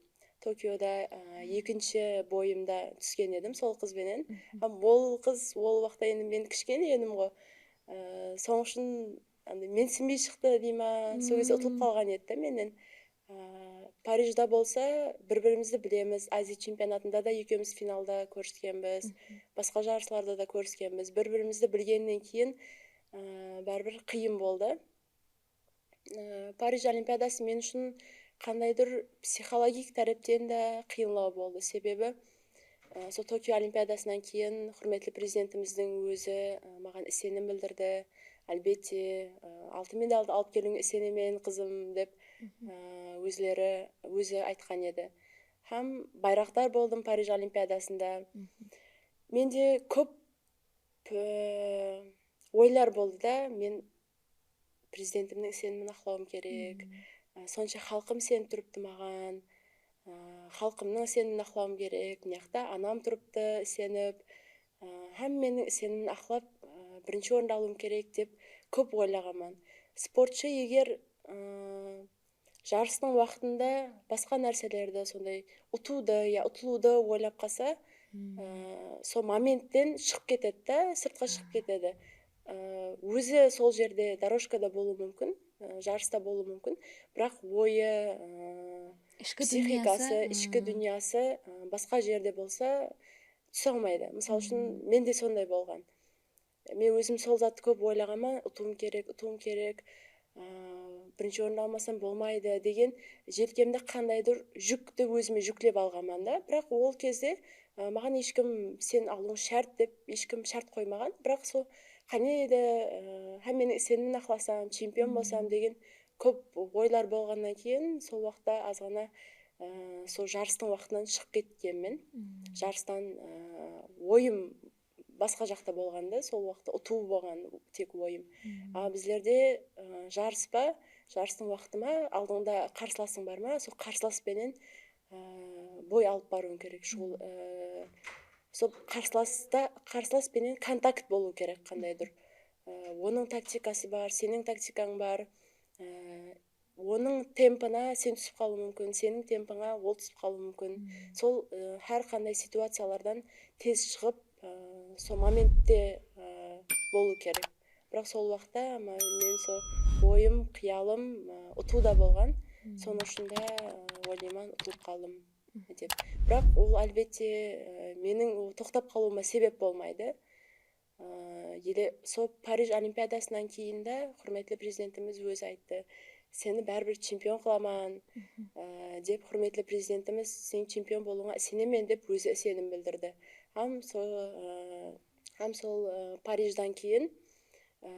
Tokioda, á, ekinshi boyımda túsken edim sol qız benen. Hám ol qız, ol waqıtta endi men kishkene edim ǵo. Á, sonıń ushın anday mensinbey shıqtı dey ma, sol gezde utılıp qalǵan edi da mennen. Á, Parijda bolsa bir-birimizdi bilemiz. Aziya chempionatında da ekewimiz finalda kóriskenbiz. Basqa jarıslarda da kóriskenbiz. Bir-birimizdi bilgennen keyin, á, báribir qıyın boldı. Á, Parij Olimpiadası men ushın qandaydur psixologik tárepten de qıyınlaw boldı. Sebebi, Á, sol Tokio Olimpiadasınan keyin húrmetli Prezidentimizdiń ózi, á, maǵan isenim bildirdi. Álbette, á, altın medaldı alıp keliwińe isenemen, qızım, dep, á, ózleri, ózi aytqan edi. Hám bayraqdar boldım Parij Olimpiadasında. Mende kóp e, oylar boldı da, men prezidentimniń isenimin aqlawım kerek. E, sonsha xalqım isenip turıptı maǵan. E, xalqımnıń isenimin aqlawım kerek. Mıyaqta anam turıptı isenip. E, hámmeniń isenimin aqlap, e, birinshi orındı alıwım kerek dep kóp oylaǵanman. Sportshı eger, e, jarıstıń waqtında basqa nárselerdi, sonday utıwdı ya utılıwdı oylap qalsa, e, sol momentten shıǵıp ketedi da, sırtqa shıǵıp ketedi. E, ózi sol jerde, dorojkada bolıwı múmkin, e, jarısta bolıwı múmkin, biraq oyı, e, psixikası, ishki dúnyası, e, basqa jerde bolsa, túse almaydı. Mısal ushın, mende sonday bolǵan. Men ózim sol zattı kóp oylaǵanman, utıwım kerek, utıwım kerek, aa, birinshi orındı almasam bolmaydı degen jelkemde qandaydur júkti ózime júklep alǵanman da. Biraq ol kezde, aa, maǵan hesh kim sen alıwıń shárt dep hesh kim shárt qoymaǵan. Biraq sol qáne de, aa, hámmeniń isenimin aqlasam, chempion bolsam degen kóp oylar bolǵannan keyin sol waqıtta azǵana, aa, sol jarıstıń waqtınan shıǵıp ketkenmen. Jarıstan, aa, oyım basqa jaqta bolǵanda, sol waqıtta utıw bolǵan tek oyım. A, bizlerde, ı, jarıs pa, jarıstıń waqtı ma, aldıńda qarsılasıń bar ma, sol qarsılas penen, ı, boy alıp barıwıń kerek. Shuǵıl, ı, sol qarsılasta, qarsılas penen kontakt bolıwı kerek qandaydur. I, onıń taktikası bar, seniń taktikań bar. I, Onıń tempına sen túsip qalıwıń múmkin, seniń tempıńa ol túsip qalıwı múmkin. Sol, ı, hár qanday situaciyalardan tez shıǵıp, ı, sol momentte, ı, bolıw kerek. Biraq sol waqıtta ma-, men sol oyım, qıyalım, ı, utıw da bolǵan. Sonıń ushın da, ı, oylayman, utılıp qaldım dep. Biraq ol, álbette, ı, meniń toqtap qalıwıma sebep bolmaydı. Aa, ele sol Parij Olimpiadasınan keyin de húrmetli Prezidentimiz ózi ayttı, "Seni báribir chempion qılaman", aa, dep, húrmetli Prezidentimiz "Sen chempion bolıwıńa isenemen", dep ózi isenim bildirdi. Hám sol, aa, hám sol, aa, Parijdan keyin, aa,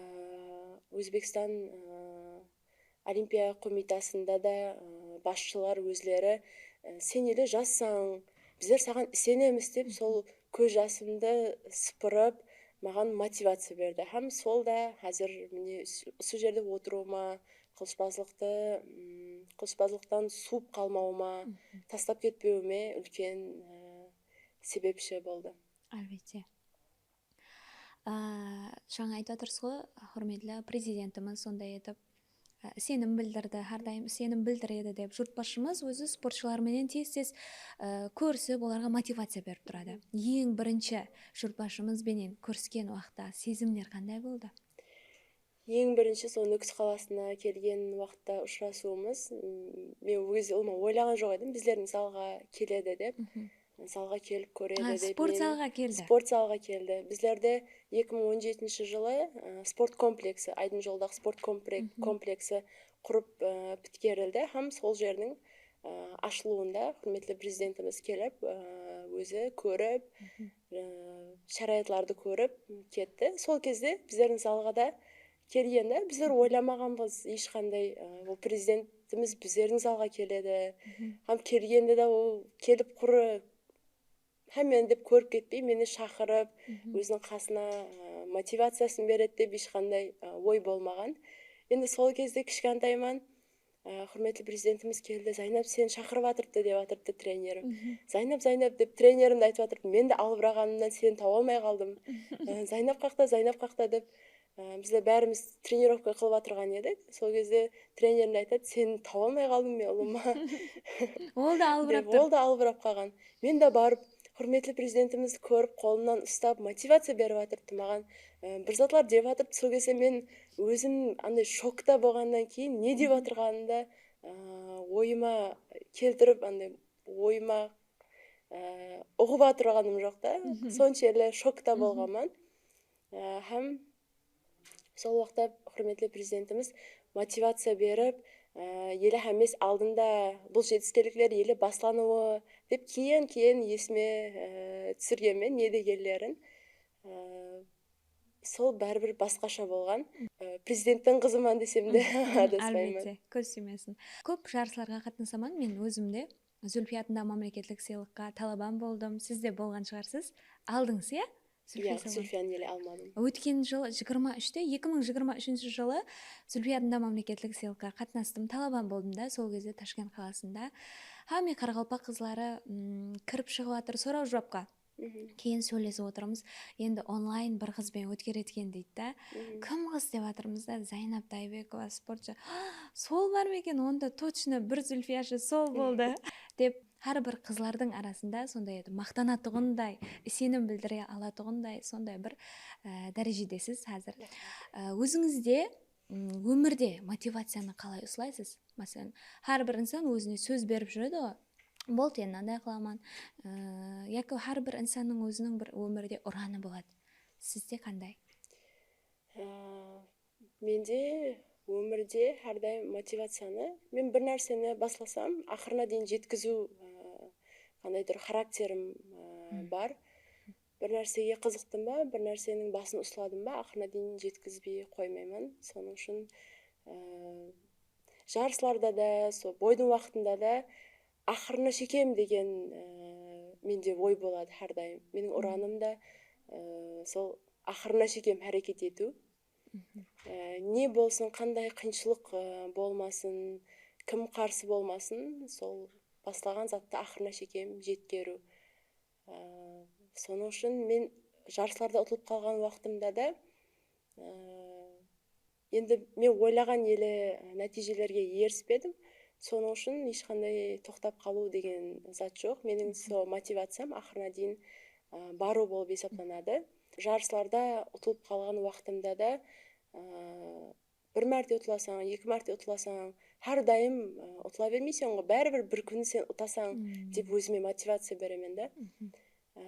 Ózbekstan, aa, Olimpiya qo'mitasında da, ı, basshılar ózleri, ı, "Sen ele jassań, bizler saǵan isenemiz", dep, sol kóz jasımdı sıpırıp, maǵan motivaciya berdi. Hám sol da házir mine us-, usı jerde otırıwıma, qılıshbazlıqtı, ım, qılıshbazlıqtan suwıp qalmawıma, taslap ketpewime úlken, ı, sebepshi boldı. Álbette. Á, jańa aytıp atırsız ǵoy, húrmetli Prezidentimiz sonday etip, á, isenim bildirdi, hár dayım isenim bildiredi dep. Jurtbasshımız ózi sportshılar menen tez-tez, á, kórisip, olarǵa motivaciya berip turadı. Eń birinshi jurtbasshımız benen kórisken waqıtta sezimler qanday boldı? Eń birinshi sol Nókis qalasına kelgen waqıtta ushırasıwımız, m, men ol gezde ulıwma oylaǵan joq edim, bizlerdiń zalǵa keledi dep. Zalǵa kelip kóredi dep. Sport zalǵa keldi. Sport zalǵa keldi. Bizlerde eki mıń on jetinshi jılı, ı, sport kompleksi, Aydın joldaǵı sport kompre-, kompleksi qurıp, ı, pitkerildi hám sol jerdiń, ı, ashılıwında húrmetli Prezidentimiz kelip, ı, ózi kórip, ı, sharayatlardı kórip ketti. Sol gezde bizlerdiń zalǵa da kelgende bizler oylamaǵanbız hesh qanday, ı, ol Prezidentimiz bizlerdiń zalǵa keledi. Hám kelgende de ol kelip qurı hámmeni dep kórip ketpey, meni shaqırıp, óziniń qasına, ı, motivaciyasın beredi dep hesh qanday, ı, oy bolmaǵan. Endi sol gezde kishkentayman, ı, húrmetli Prezidentimiz keldi, "Zaynab, seni shaqırıp atırıptı", dep atırıptı trenerim. "Zaynab, Zaynab", dep trenerimdi aytıp atırıptı. Men de alıbıraǵanımnan seni taba almay qaldım. "I, Zaynab qaqta, Zaynab qaqta", dep, ı, bizler bárimiz trenirovka qılıp atırǵan edik. Sol gezde trenerimdi aytadı, "Seni taba almay qaldım men ulıwma", ol da alıbırap dep, ol da alıbırap qalǵan. Men de barıp, húrmetli Prezidentimizdi kórip, qolımnan ustap, motivaciya berip atırıptı maǵan. I, bir zatlar dep atırıptı. Sol gezde men ózim anday shokta bolǵannan keyin ne dep atırǵanımdı, ı, oyıma keltirip, anday oyıma, ı, uǵıp atırǵanım joq ta. Sonshelli shokta bolǵanman. I, hám Sol waqıtta húrmetli Prezidentimiz motivaciya berip, ı, ele hámmesi aldında bul jetiskenlikler ele baslanıwı dep keyin-keyin esime, ı, túsirgenmen ne degenlerin. I, sol báribir basqasha bolǵan. I, Prezidenttiń qızıman desem de adaspayman. Álbette, kóz tiymesin. Kóp jarıslarǵa qatnasaman men ózim de. Zulfiya atındaǵı mámleketlik sıylıqqa talabam boldım. Siz de bolǵan shıǵarsız. Aldıńız, iya? Zulfiya Salman. Zulfiyanı ele almadım. Ótken jıl jigirma úshte, eki mıń jigirma úshinshi jılı Zulfiya adında mámleketlik sıylıqqa qatnastım. Talaban boldım da, sol gezde Tashkent qalasında. Hámme qaraqalpaq qızları, mm, kirip shıǵıp atır soraw-juwapqa. Keyin sóylesip otırmız. Endi onlayn bir qız benen ótkeredi eken deydi da. Kim qız dep atırmız da, Zaynab Taybekova, sportshı. Sol bar ma eken? Onda tochno bir Zulfiyashı sol boldı, dep hár bir qızlardıń arasında sonday etip maqtanatuǵınday, isenim bildire alatuǵınday, sonday bir, e, dárejedesiz házir. E, ózińizde, m, ómirde motivaciyanı qalay uslaysız? Máselen, hár bir insan ózine sóz berip júredi ǵoy. Boldı, endi mınanday qılaman. E, yaki hár bir insannıń óziniń bir ómirde uranı boladı. Sizde qanday? Á, mende ómirde hár dayım motivaciyanı, men bir nárseni baslasam, aqırına deyin jetkiziw, á, qandaydur xarakterim, á, bar. Bir nársege qızıqtım ba, bir nárseniń basın usladım ba, aqırına deyin jetkizbey qoymayman. Sonıń ushın, á, jarıslarda da, sol boydıń waqtında da aqırına shekem degen, á, mende oy boladı hár dayım. Meniń uranım da, á, sol aqırına shekem háreket etiw. Á, ne bolsın, qanday qıyınshılıq, á, bolmasın, kim qarsı bolmasın, sol baslaǵan zattı aqırına shekem jetkeriw. Á, sonıń ushın men jarıslarda utılıp qalǵan waqtımda da, á, endi men oylaǵan ele nátiyjelerge erispedim. Sonıń ushın hesh qanday toqtap qalıw degen zat joq. Meniń sol motivaciyam aqırına deyin, á, barıw bolıp esaplanadı. Jarıslarda utılıp qalǵan waqtımda da, á, bir márte utılasań, eki márte utılasań, hár dayım, ı, utıla bermeyseń ǵoy, báribir bir kúni sen utasań, dep ózime motivaciya beremen da. Á,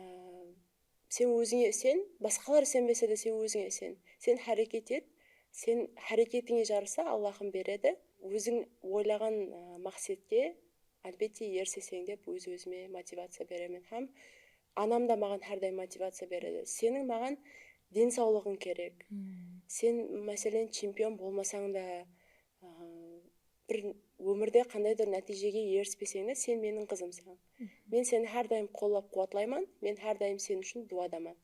sen ózińe isen, basqalar isenbese de sen ózińe isen. Sen háreket et, sen háreketińe jarasa Allahım beredi. Óziń oylaǵan, ı, maqsetke álbette eriseseń dep óz-ózime motivaciya beremen. Hám anam da maǵan hár dayım motivaciya beredi. Seniń maǵan densawlıǵıń kerek. Sen, máselen, chempion bolmasań da, a, bir ómirde qandaydur nátiyjege erispeseń de, sen meniń qızımsań. Men seni hár dayım qollap-quwatlayman, men hár dayım sen ushın duwadaman,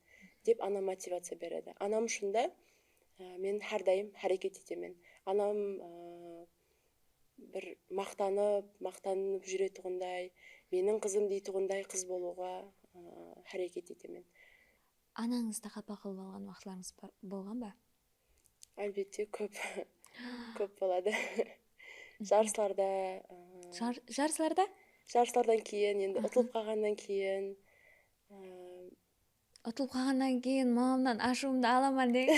dep anam motivaciya beredi. Anam ushın da, a, men hár dayım háreket etemen. Anam, a, bir maqtanıp, maqtanıp júretuǵınday, meniń qızım deytuǵınday qız bolıwǵa, ı, háreket etemen. Anańızdı qapa qılıp alǵan waqıtlarıńız bar, bolǵan ba? Álbette, kóp. Kóp boladı. Jarıslarda, ı, Jar-, jarıslarda? Jarıslardan keyin, endi utılıp qalǵannan keyin, ı, Utılıp qalǵannan keyin mamamnan ashıwımdı alaman degen.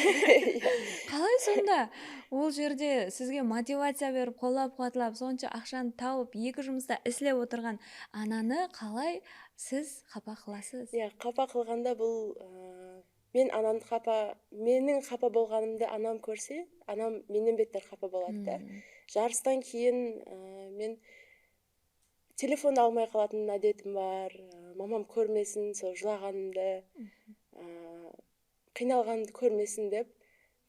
Qalay sonda? Ol jerde sizge motivaciya berip, qollap-quwatlap, sonsha aqshanı tawıp, eki jumısta islep otırǵan ananı qalay siz qapa qılasız? Iya, qapa qılǵanda bul, ı, men anamdı qapa, meniń qapa bolǵanımdı anam kórse, anam mennen better qapa boladı da. Jarıstan keyin, ı, men telefondı almay qalatın ádetim bar. Aa, mamam kórmesin, sol jılaǵanımdı. Aa, qıynalǵanımdı kórmesin dep,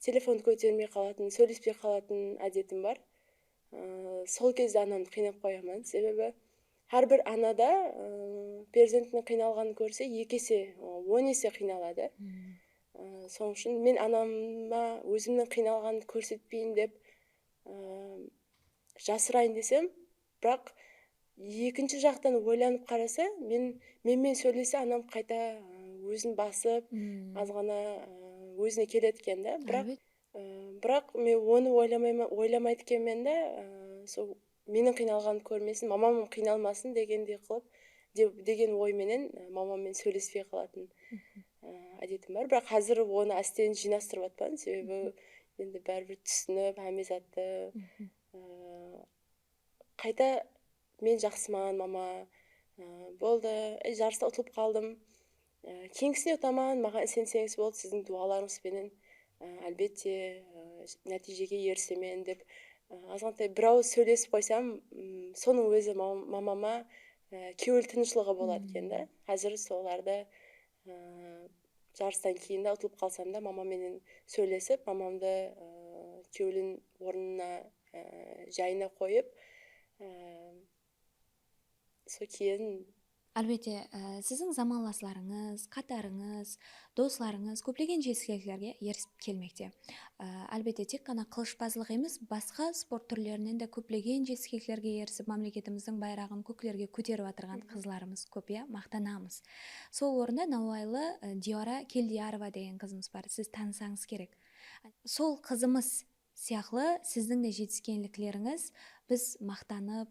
telefondı kótermey qalatın, sóylespey qalatın ádetim bar. Aa, sol gezde anamdı qıynap qoyaman. Sebebi hár bir ana da, aa, perzentiniń qıynalǵanın kórse, eki ese, aa, on ese qıynaladı. Aa, sonıń ushın men anama ózimniń qıynalǵanımdı kórsetpeyin dep, aa, jasırayın desem, biraq ekinshi jaqtan oylanıp qarasa, men, menmen sóylese, anam qayta, ı, ózin basıp, azǵana, ı, ózine keledi eken da. Biraq, ı, biraq men onı oylamayman, oylamaydı ekenmen da, ı, sol meniń qıynalǵanımdı kórmesin, mamam qıynalmasın degendey qılıp, de-, degen oy menen, ı, mamam menen sóylespey qalatın, ı, ádetim bar. Biraq házir onı ásten jıynastırıp atpan, sebebi endi báribir túsinip, hámme zattı, ı, qayta men jaqsıman, mama, ı, boldı, e, jarısta utılıp qaldım. I, keyingisine utaman, maǵan isenseńiz boldı, siziń duwalarıńız benen, ı, álbette, ı, nátiyjege erisemen dep, ı, azǵantay bir awız sóylesip qoysam, ım, sonıń ózi ma-, mamama, ı, kewil tınıshlıǵı boladı eken da. Házir solardı, ı, jarıstan keyin de utılıp qalsam da, mamam menen sóylesip, mamamdı, ı, kewlin ornına, ı, jayına qoyıp, ı, Sol keyin Álbette, e, siziń zamanlaslarıńız, qatarıńız, doslarıńız kóplegen jetiskenliklerge erisip kelmekte. E, álbette, tek ǵana qılıshpazlıq emes, basqa sport túrlerinen de kóplegen jetiskenliklerge erisip, mámleketimizdiń bayraǵın kóklerge kóterip atırǵan qızlarımız kóp, iya, maqtanamız. Sol orında nawaylı, e, Diyora Keldiyarova degen qızımız bar, siz tanısańız kerek. Sol qızımız sıyaqlı siziń de jetiskenliklerińiz biz maqtanıp,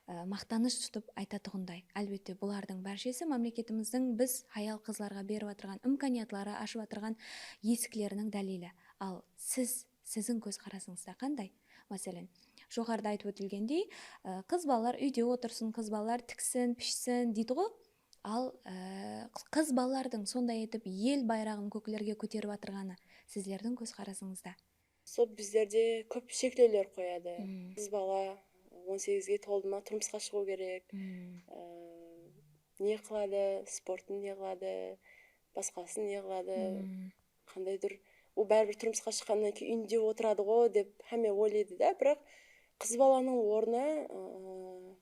e, maqtanısh tutıp aytatuǵınday. Álbette, bulardıń bárshesi mámleketimizdiń biz hayal-qızlarǵa berip atırǵan imkaniyatları, ashıp atırǵan esikleriniń dálili. Al, siz, siziń kózqarasıńızda qanday? Máselen, joqarıda aytıp ótilgendey, e, qız balalar úyde otırsın, qız balalar tiksin, pishsin deydi ǵo. Al, e, qız balalardıń sonday etip el bayraǵın kóklerge kóterip atırǵanı sizlerdiń kózqarasıńızda? Sol bizlerde kóp sheklewler qoyadı. Qız bala on segizge toldı ma turmısqa shıǵıw kerek. Ee, ne qıladı, sportın ne qıladı, basqasın ne qıladı, qandaydur, ol báribir turmısqa shıqqannan keyin úyinde otıradı ǵo dep hámme oylaydı da, biraq qız balanıń ornı, ıı,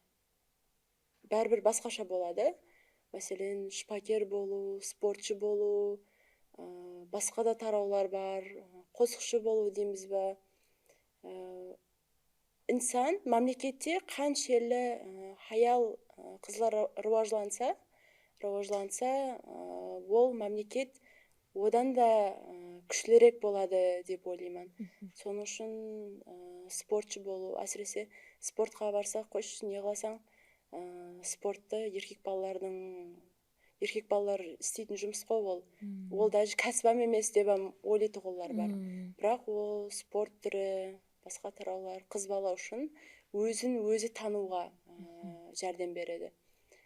báribir basqasha boladı. Máselen, shıpaker bolıw, sportshı bolıw, ıı, basqa da tarawlar bar, ıı, qosıqshı bolıw deymiz ba. Iı, insan, mámlekette qanshelli, ıı, hayal, ıı, qızlar ra-, rawajlansa, rawajlansa, ıı, ol mámleket odan da, ıı, kúshlirek boladı dep oylayman. Sonıń ushın, ıı, sportshı bolıw, ásirese, sportqa barsaq, qoyshı, ne qılasań, ıı, sporttı erkek balalardıń, erkek balalar isleytin jumıs ǵo ol. Ol daje kásip-ám emes dep-ám oylaytuǵınlar bar. Biraq ol sport túri, basqa tarawlar qız bala ushın ózin ózi tanıwǵa, ıı, járdem beredi.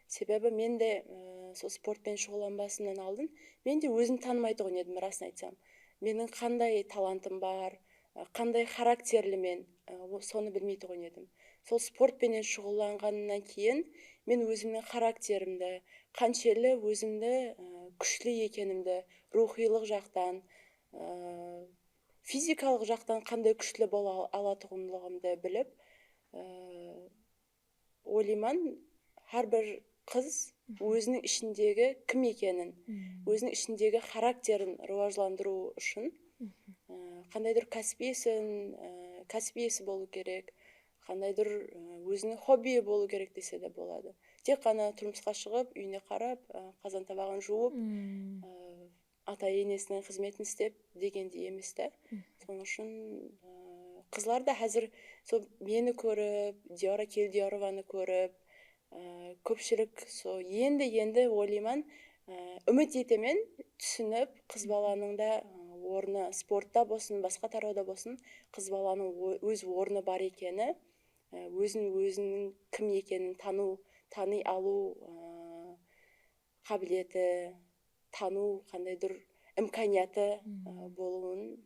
Sebebi men de, ıı, sol sport penen shuǵıllanbasımnan aldın men de ózimdi tanımaytuǵın edim, rasın aytsam. Meniń qanday talantım bar, ı, qanday xarakterlimen, ı, o-, sonı bilmeytuǵın edim. Sol sport penen shuǵıllanǵanımnan keyin men ózimniń xarakterimdi, qanshelli ózimdi, ı, kúshli ekenimdi, ruwxıylıq jaqtan, ı, fizikalıq jaqtan qanday kúshli bola al-, alatuǵınlıǵımdı bilip, ı, oylayman, hár bir qız óziniń ishindegi kim ekenin, óziniń ishindegi xarakterin rawajlandırıw ushın, ı, qandaydur kásip iyesin, ı, kásip iyesi bolıw kerek, qandaydur, ı, óziniń xobbiyi bolıw kerek dese de boladı. Tek ǵana turmısqa shıǵıp, úyine qarap, ı, qazan-tabaǵın juwıp, ı, ata-enesiniń xızmetin islep degendey emes ta. Sonıń ushın, ı, qızlar da házir sol meni kórip, Diyora Keldiyorovanı kórip, ı, kópshilik sol endi-endi oylayman, ı, úmit etemen, túsinip, qız balanıń da, ı, ornı sportta bolsın, basqa tarawda bolsın, qız balanıń o-, óz ornı bar ekeni, ı, ózin, óziniń kim ekenin tanıw, tanıy alıw, ı, qábileti, tanıw, qandaydur imkaniyatı, ı, bolıwın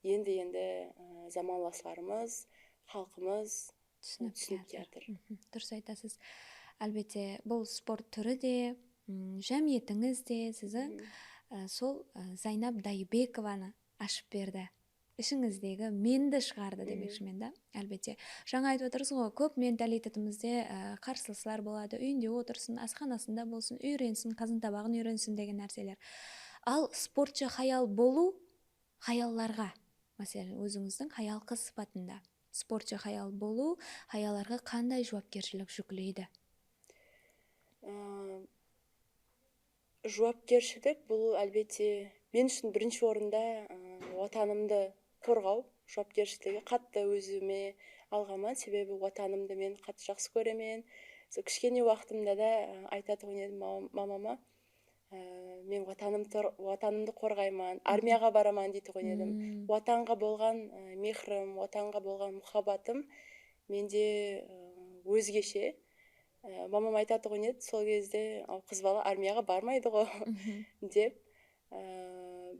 endi-endi, ı, zamanlaslarımız, xalqımız, ı, túsinip kiyatır. Durıs aytasız. Álbette, bul sport túri de, ım, jámiyetińiz de siziń, ı, sol, ı, Zaynab Dayıbekovanı ashıp berdi. Ishińizdegi mendi shıǵardı demekshimen da. Álbette. Jańa aytıp otırsız ǵoy, kóp mentalitetimizde, e, qarsılıslar boladı. Úyinde otırsın, asxanasında bolsın, úyrensin, qazan-tabaǵın úyrensin degen nárseler. Al, sportshı hayal bolıw hayallarǵa, máselen, ózińizdiń hayal-qız sıpatında sportshı hayal bolıw hayallarǵa qanday juwapkershilik júkleydi? Aa, Juwapkershilik bul, álbette, men ushın birinshi orında, ı, Watanımdı qorǵaw juwapkershiligi qattı ózime alǵanman, sebebi Watanımdı men qattı jaqsı kóremen. Sol kishkene waqtımda da, ı, aytatuǵın edim ma-, mamama, ı, men Watanım tor-, Watanımdı qorǵayman, armiyaǵa baraman deytuǵın edim. Watanǵa bolǵan, ı, mehrim, Watanǵa bolǵan muhabbatım mende, ı, ózgeshe. Á, mamam aytatuǵın edi, sol gezde, "Aw, qız bala armiyaǵa barmaydı ǵo," dep. Á,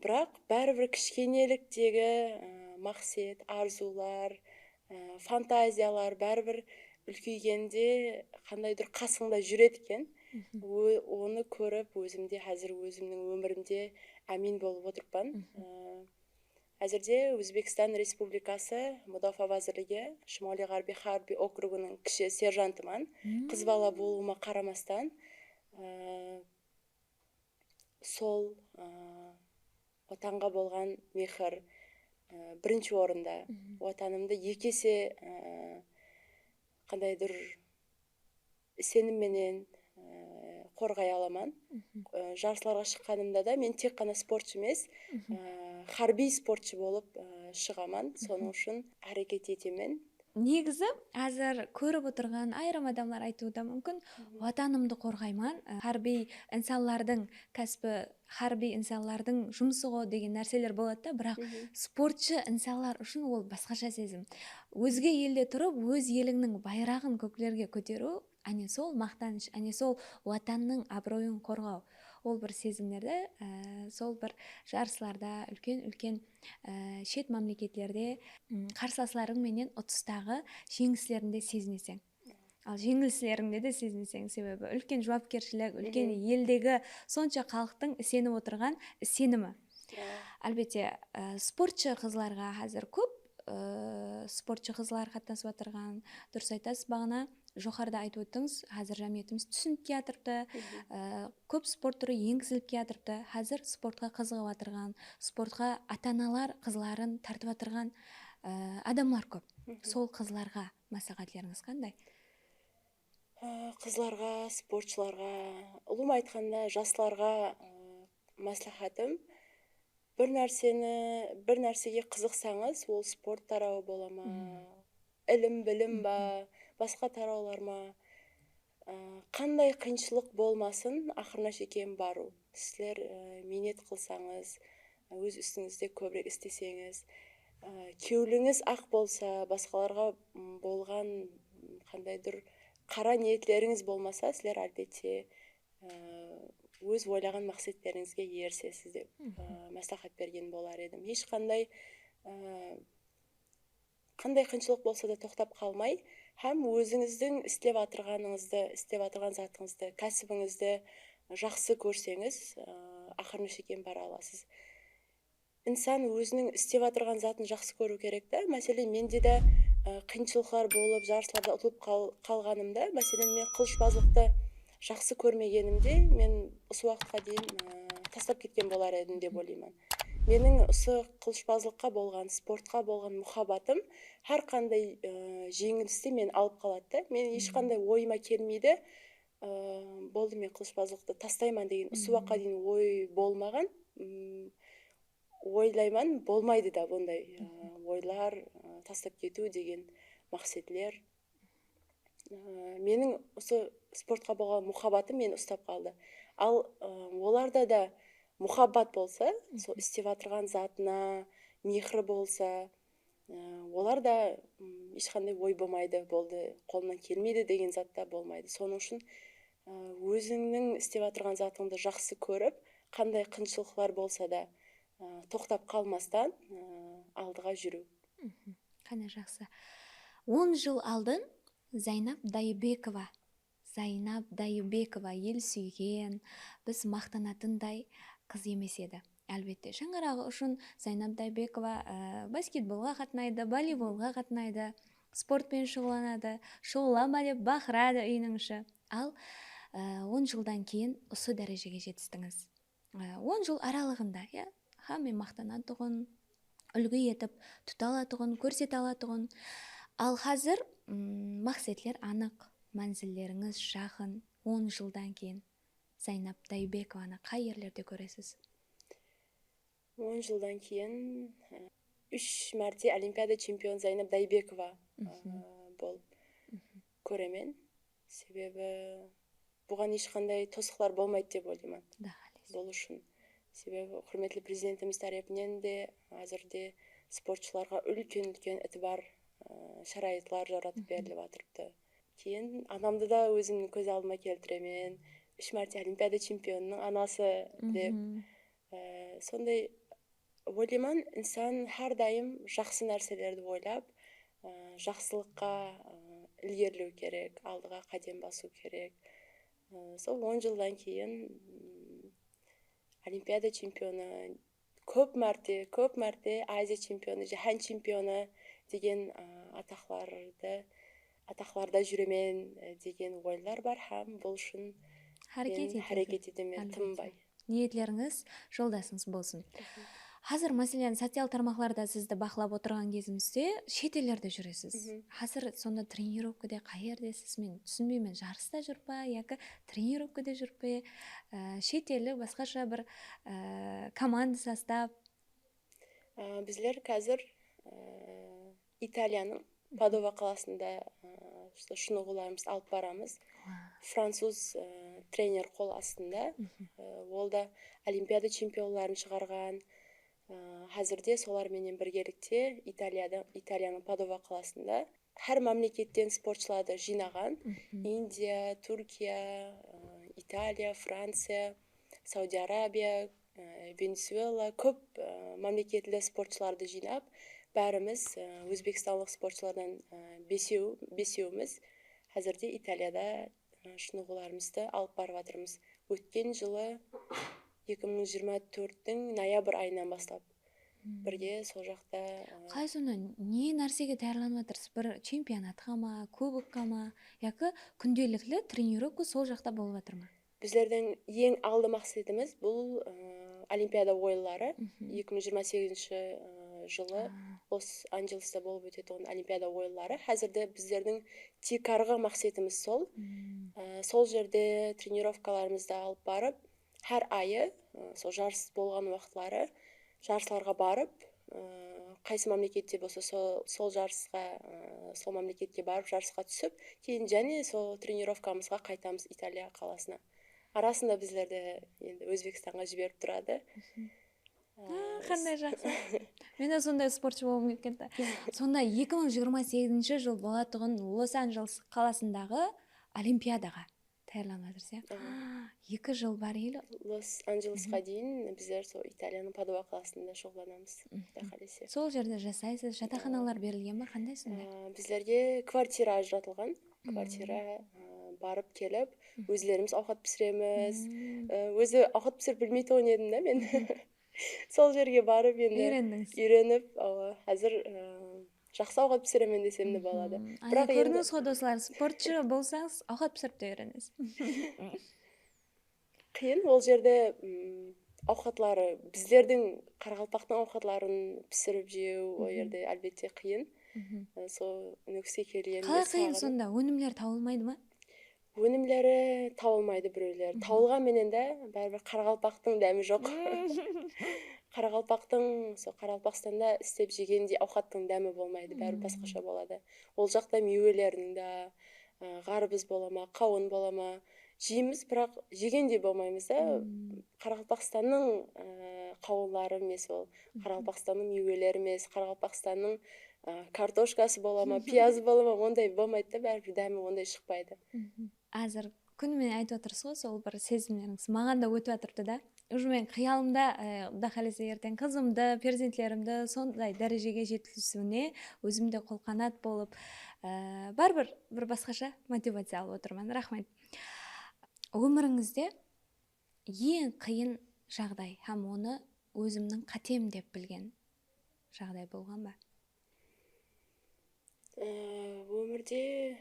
biraq báribir kishkeneliktegi, á, maqset, arzıwlar, á, fantaziyalar báribir úlkeygende qandaydur qasıńda júredi eken. Ó-, onı kórip, ózim de házir ózimniń ómirimde ámin bolıp otırıppan. Á, Házirde Ózbekstan Respublikası Mudafaa wázirligi Shimoliy-Ǵarbiy harbiy okrugınıń kishi serjantıman. Qız bala bolıwıma qaramastan, Á, sol, á, Watanǵa bolǵan mehir, á, birinshi orında. Watanımdı eki ese, á, qandaydur isenim menen, á, qorǵay alaman. Á, jarıslarǵa shıqqanımda da men tek ǵana sportshı emes, á, hárbiy sportshı bolıp, á, shıǵaman. Sonıń ushın háreket etemen. Negizi, házir kórip otırǵan ayırım adamlar aytıwı da múmkin, Watanımdı qorǵayman, á, hárbiy insanlardıń kásbi, hárbiy insanlardıń jumısı ǵo degen nárseler boladı da, biraq sportshı insanlar ushın ol basqasha sezim. Ózge elde turıp, óz elińniń bayraǵın kóklerge kóteriw, áne sol maqtanısh, áne sol Watannıń abıroyın qorǵaw. Ol bir sezimlerdi, e, sol bir jarıslarda, úlken-úlken, e, shet mámleketlerde, m, qarsılaslarıń menen utıstaǵı jeńislerinde sezineseń. Al jeńilislerińde de sezineseń, sebebi úlken juwapkershilik, úlken eldegi sonsha xalıqtıń isenip otırǵan isenimi. Álbette, e, sportshı qızlarǵa házir kóp, e, sportshı qızlar qatnasıp atırǵan, durıs aytasız, baǵana joqarıda aytıp óttińiz, házir jámiyetimiz túsinip kiyatırıptı, e, kóp sport túri engizilip kiyatırıptı. Házir sportqa qızıǵıp atırǵan, sportqa ata-analar qızların tartıp atırǵan, e, adamlar kóp. Sol qızlarǵa másláhátlerińiz qanday? Á, qızlarǵa, sportshılarǵa, ulıwma aytqanda, jaslarǵa, á, másláhátım, bir nárseni, bir nársege qızıqsańız, ol sport tarawı bola ma, ilim-bilim ba, basqa tarawlar ma, á, qanday qıyınshılıq bolmasın, aqırına shekem barıw. Sizler, á, miynet qılsańız, óz ústińizde kóbirek isleseńiz, á, kewlińiz aq bolsa, basqalarǵa, m, bolǵan, m, qandaydur qara niyetlerińiz bolmasa, sizler, álbette, á, óz oylaǵan maqsetlerińizge erisesiz dep, á, másláhát bergen bolar edim. Hesh qanday, á, qanday qıyınshılıq bolsa da toqtap qalmay, hám ózińizdiń islep atırǵanıńızdı, islep atırǵan zatıńızdı, kásibińizdi jaqsı kórseńiz, ı, aqırına shekem bara alasız. Insan óziniń islep atırǵan zatın jaqsı kóriw kerek ta. Máselen, mende de, ı, qıyınshılıqlar bolıp, jarıslarda utılıp qal-, qalǵanımda, máselen, men qılıshpazlıqtı jaqsı kórmegenimde, men usı waqıtqa deyin, ı, taslap ketken bolar edim dep oylayman. Meniń usı qılıshpazlıqqa bolǵan, sportqa bolǵan muhabbatım hár qanday, ı, jeńilisti men alıp qaladı da. Men hesh qanday oyıma kelmeydi, ı, boldı, men qılıshpazlıqtı taslayman degen usı waqıtqa deyin oy bolmaǵan. Im, oylayman, bolmaydı da bunday, ı, oylar, ı, taslap ketiw degen maqsetler. Á, meniń usı sportqa bolǵan muhabbatım meni ustap qaldı. Al, ı, olarda da muhabbat bolsa, sol islep atırǵan zatına mehri bolsa, ı, olar da, ım, hesh qanday oy bolmaydı, boldı, qolınan kelmeydi degen zat ta bolmaydı. Sonıń ushın, ı, ózińniń islep atırǵan zatıńdı jaqsı kórip, qanday qıyınshılıqlar bolsa da, ı, toqtap qalmastan, ı, aldıǵa júriw. Qáne, jaqsı. On jıl aldın Zaynab Dayıbekova, Zaynab Dayıbekova, el súygen, biz maqtanatınday qız emes edi. Álbette, shańaraǵı ushın Zaynab Dayıbekova, e, basketbolǵa qatnaydı, voleybolǵa qatnaydı, sport penen shuǵıllanadı, shuǵıllama dep baqıradı úyiniń ishi. Al, e, on jıldan keyin usı dárejege jetistińiz. Á, on jıl aralıǵında, ya, hámme maqtanatuǵın, úlgi etip tuta alatuǵın, kórsete alatuǵın. Al házir, mm, maqsetler anıq, mánzillerińiz jaqın. On jıldan keyin Zaynab Dayıbekovani qay jerlerde kóresiz? On jıldan keyin, e, úsh márte Olimpiada chempionı Zaynab Daybekova, e, bolıp kóremen. Sebebi buǵan hesh qanday tosıqlar bolmaydı dep oylayman. Bul ushın. Sebebi húrmetli Prezidentimiz tárepinen de házirde sportshılarǵa úlken-úlken itibar, ı, sharayatlar jaratıp berilip atırıptı. Keyin anamdı da ózimniń kóz aldıma keltiremen. Úsh márte Olimpiada chempionınıń anası dep. I, sonday oylayman, insan hár dayım jaqsı nárselerdi oylap, ı, jaqsılıqqa, ı, ilgeriliw kerek, aldıǵa qádem basıw kerek. I, sol on jıldan keyin, ım, Olimpiada chempionı, kóp márte, kóp márte Aziya chempionı, jáhán chempionı degen, ı, ataqlardı, ataqlarda júremen, ı, degen oylar bar hám bul ushın Háreket Men etedi. Háreket etemen, Álbette. Tınbay. Niyetlerińiz joldasıńız bolsın. Raxmet. Házir, máselen, social tarmaqlarda sizdi baqlap otırǵan gezimizde shet ellerde júresiz. Mhm. Házir sonda trenirovkada qayerdesiz? Men túsinbeymen, jarısta júr pa, yaki trenirovkada júr pe? Á, shet elli basqasha bir, á, komanda sostav? Á, bizler házir, á, Italiyanıń Padova qalasında, ı, usı shınıǵıwlarımızdı alıp baramız. Wow. Fransuz, ı, trener qol astında. Mhm. I, ol da Olimpiada chempionların shıǵarǵan. I, házirde solar menen birgelikte Italiyada, Italiyanıń Padova qalasında hár mámleketten sportshılardı jıynaǵan. Mhm. Indiya, Túrkiya, ı, Italiya, Franciya, Saudiya Arabiya, e, Venesuela, kóp, e, mámleketli sportshılardı jıynap, bárimiz, e, ózbekstanlıq sportshılardan, e, besew, besewimiz házirde Italiyada, e, shınıǵıwlarımızdı alıp barıp atırmız. Ótken jılı eki mıń jigirma tórttiń noyabr ayınan baslap birge sol jaqta, e, Qay sonda ne nársege tayarlanıp atırsız? Bir chempionatqa ma, kubokqa ma, yaki kúndelikli trenirovka sol jaqta bolıp atır ma? Bizlerdiń eń aldı maqsetimiz bul, ı, Olimpiada oyınları. Mhm. Eki mıń jigirma segizinshi, ı, jılı Los-Anjeleste bolıp ótetuǵın Olimpiada oyınları. Házirde bizlerdiń tiykarǵı maqsetimiz sol. Mhm. I, sol jerde trenirovkalarımızdı alıp barıp, hár ayı, ı, sol jarıs bolǵan waqıtları jarıslarǵa barıp, ı, qaysı mámlekette bolsa sol, sol jarısqa, ı, sol mámleketke barıp jarısqa túsip, keyin jáne sol trenirovkamızǵa qaytamız Italiya qalasına. Arasında bizlerdi endi Ózbekstanǵa jiberip turadı. Mhm. I, Á, qanday jaqsı. Men de sonday sportshı bolǵım kelip ketti. Sonda eki mıń jigirma segizinshi jıl bolatuǵın Los-Anjeles qalasındaǵı Olimpiadaǵa tayarlanıp atırsız, ya? Aa. Eki jıl bar ele. Los-Anjelesqa deyin bizler sol Italiyanıń Padova qalasında shuǵıllanamız, Quday qálese. Sol jerde jasaysız, jataqxanalar berilgen be? Qanday sonda? Aa, bizlerge kvartira ajıratılǵan. Kvartira, aa, barıp kelip, ózlerimiz awqat pisiremiz. Aa, ózi awqat pisirip bilmeytuǵın edim da men. Sol jerge barıp endi úyrenip, awa, házir, aa, jaqsı awqat pisiremen desem de boladı. Biraq endi kórdińiz ǵo, doslar, sportshı bolsańız, awqat pisirip te úyrenesiz. Qıyın, ol jerde, ım, awqatları, bizlerdiń qaraqalpaqtıń awqatların pisirip jew, ol jerde, álbette, qıyın. I, sol Nókiske kelgende saǵınıp. Qalay qıyın sonda? Ónimler tawılmaydı ma? Ónimleri tawılmaydı birewler. Tawılǵan menen de báribir qaraqalpaqtıń dámi joq. Qaraqalpaqtıń, sol Qaraqalpaqstanda islep jegendey awqattıń dámi bolmaydı, báribir basqasha boladı. Ol jaqta miywelerdiń de, ı, ǵarbız bola ma, qawın bola ma, jeymіз, biraq jegendey bolmaymız da. Qaraqalpaqstannıń, ı, qawınları emes ol, Qaraqalpaqstannıń miyweleri emes, Qaraqalpaqstannıń, ı, kartoshkası bola ma, piyazı bola ma, onday bolmaydı da, báribir dámi onday shıqpaydı. Házir kúnmen aytıp atırsız ǵo, sol bir sezimlerińiz. Maǵan da ótip atırıptı da. Уже men qıyalımda, e, Quday qálese erteń qızımdı, perzentlerimdi sonday dárejege jetkizisine ózim de qol-qanat bolıp, e, báribir bir basqasha motivaciya alıp otırman. Raxmet. Ómirińizde eń qıyın jaǵday hám onı ózimniń qátem dep bilgen jaǵday bolǵan ba? Ee, ómirde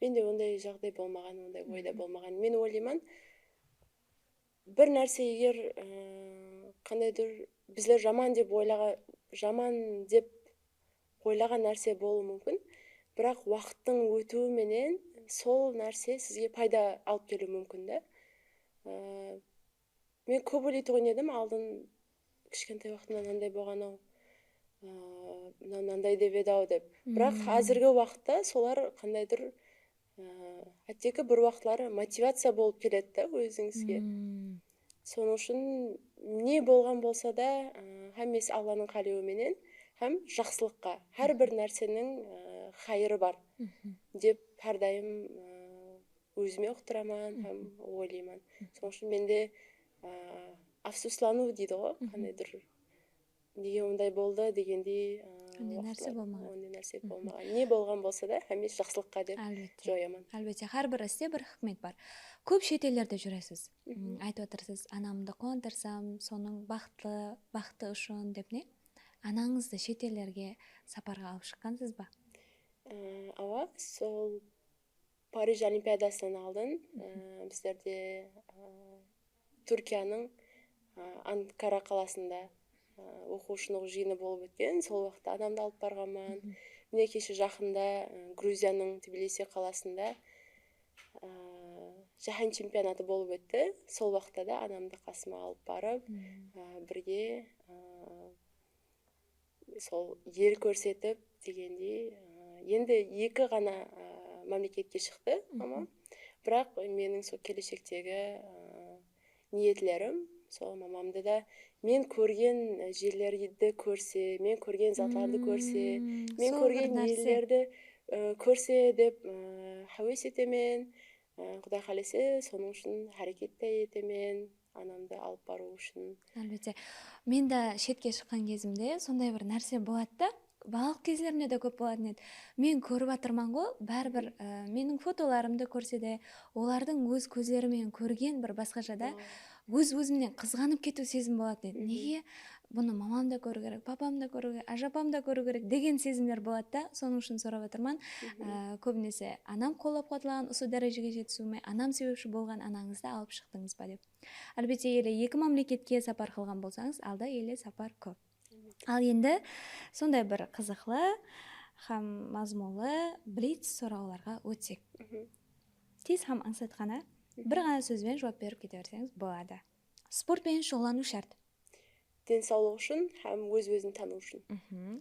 mende onday jaǵday bolmaǵan, onday oyda bolmaǵan. Men oylayman, bir nárse eger, ee, qandaydur bizler jaman dep oylaǵan, jaman dep oylaǵan nárse bolıwı múmkin, biraq waqıttıń ótiwi menen sol nárse sizge payda alıp keliwi múmkin da. Ee, Men kóp oylay tuǵın edim, aldın kishkentay waqtımda mınanday bolǵan-aw, ıı, mınaw mınanday dep edi-aw dep. Biraq házirgi waqıtta solar qandaydur, ıı, hátteki bir waqıtları motivaciya bolıp keledi da ózińizge. Sonıń ushın ne bolǵan bolsa da, ıı, hámmesi Allanıń qálewi menen hám jaqsılıqqa, hár bir nárseniń, ıı, qayırı bar dep hár dayım, ıı, ózime uqtıraman hám oylayman. Sonıń ushın mende, aa, afsuslanıw deydi ǵo, qandaydur, nege onday boldı degendey, aa, onday nárse bolmaǵan. Onday nárse bolmaǵan. Ne bolǵan bolsa da, hámmesi jaqsılıqqa dep joyaman. Álbette, hár bir iste bir hikmet bar. Kóp shet ellerde júresiz. M, aytıp atırsız, anamdı quwantırsam, sonıń baxıtlı, baxıtı ushın dep ne? Anańızdı shet ellerge saparǵa alıp shıqqansız ba? Aa, awa, sol Parij Olimpiadasınan aldın, e, bizlerde, e, Túrkiyanıń, e, Ankara qalasında, e, oqıwshınıń jıyını bolıp ótken. Sol waqıtta anamdı alıp barǵanman. Mine, keshe jaqında, e, Gruziyanıń Tbilisi qalasında, e, jáhán chempionatı bolıp ótti. Sol waqıtta da anamdı qasıma alıp barıp, e, birge, e, sol el kórsetip degendey, e, endi eki ǵana, e, mámleketke shıqtı mama. Biraq meniń sol keleshektegi, e, niyetlerim, sol mamamdı da men kórgen jerlerdi kórse, men kórgen zatlardı kórse, men kórgen ellerdi, e, kórse dep, e, háwes etemen. E, Quday qálese, sonıń ushın háreket te etemen, anamdı alıp barıw ushın. Álbette. Men de shetke shıqqan gezimde sonday bir nárse boladı da, balıq kezlerinde de kóp bolatın edi. Men kórip atırman ǵo, báribir, e, meniń fotolarımdı kórse de, olardıń óz kózleri menen kórgen bir basqasha da, óz-ózimnen qızǵanıp ketiw sezimi bolatın edi. Nege? Bunı mamam da kóriw kerek, papam da kóriw kerek, ájapam da kóriw kerek degen sezimler boladı da, sonıń ushın sorap atırman. E, kóbinese anam qollap-quwatlaǵan usı dárejege jetisiwime anam sebepshi bolǵan anańızdı alıp shıqtıńız ba dep. Álbette, ele eki mámleketke sapar qılǵan bolsańız, alda ele sapar kóp. Al endi sonday bir qızıqlı hám mazmunlı blitz sorawlarǵa ótsek. Tez hám ańsatxana, bir ǵana sóz benen juwap berip kete berseńiz boladı. Sport penen shuǵıllanıw shárt. Densawlıq ushın hám óz-ózin tanıw ushın.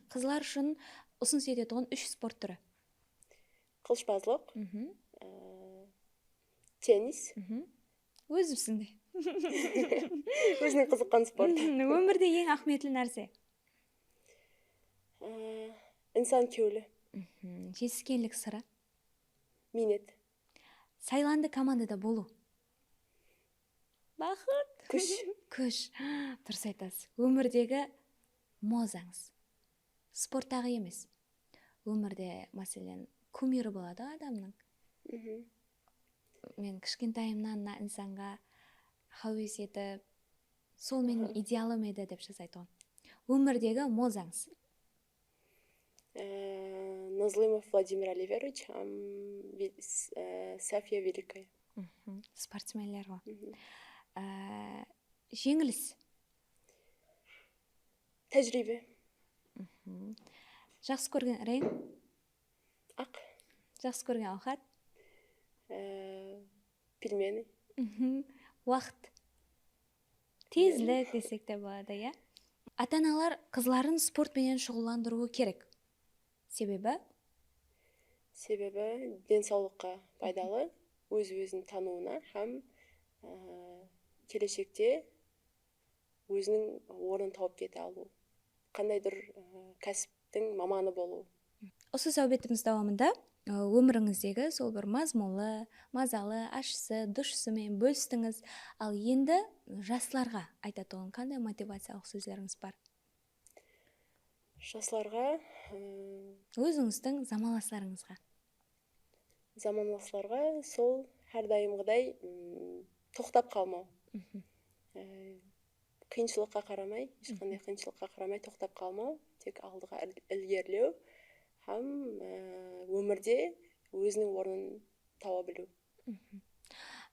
Qızlar ushın usınıs etetuǵın úsh sport túri. Qılıshpazlıq, e, tennis. Ózimsiń de. Óziniń qızıqqan sportı. Ómirde eń áhmiyetli nárse. E, insan kewli. Jetiskenlik sırı. Miynet. Saylandı komandada bolıw. Baxıt. Kúsh. Kúsh. Durıs aytasız. Ómirdegi muzańız. Sporttaǵı emes. Ómirde, máselen, kumiri boladı ǵo adamnıń. Men kishkentayımnan mına insanǵa háwes etip, sol meniń idealım edi dep jasaytuǵın. Ómirdegi muzańız. E, Nazlımov Vladimir Aliverovich hám Ve-, s-, e, Safiya Velikaya. Sportsmenler ǵo. E, jeńilis. Tájiriybe. Jaqsı kórgen reń? Aq. Jaqsı kórgen awqat? E, pelmeni. Waqıt. Tezlik desek te boladı, ya. Ata-analar qızların sport penen shuǵıllandırıwı kerek. Sebebi? Sebebi densawlıqqa paydalı, óz-ózin tanıwına hám, e, keleshekte óziniń ornın tawıp kete alıw. Qandaydur, e, kásiptiń mamanı bolıw. Usı sáwbetimiz dawamında, e, ómirińizdegi sol bir mazmunlı, mazalı, ashısı, dushısı menen bólistińiz. Al endi jaslarǵa aytatuǵın qanday motivaciyalıq sózlerińiz bar? Jaslarǵa, e, ózińizdiń zamanlaslarıńızǵa. Zamanlaslarǵa sol hár dayımǵıday, ım, toqtap qalmaw. E, qıyınshılıqqa qaramay, hesh qanday qıyınshılıqqa qaramay toqtap qalmaw, tek aldıǵa il-, ilgerilew hám, e, ómirde óziniń ornın tawa biliw.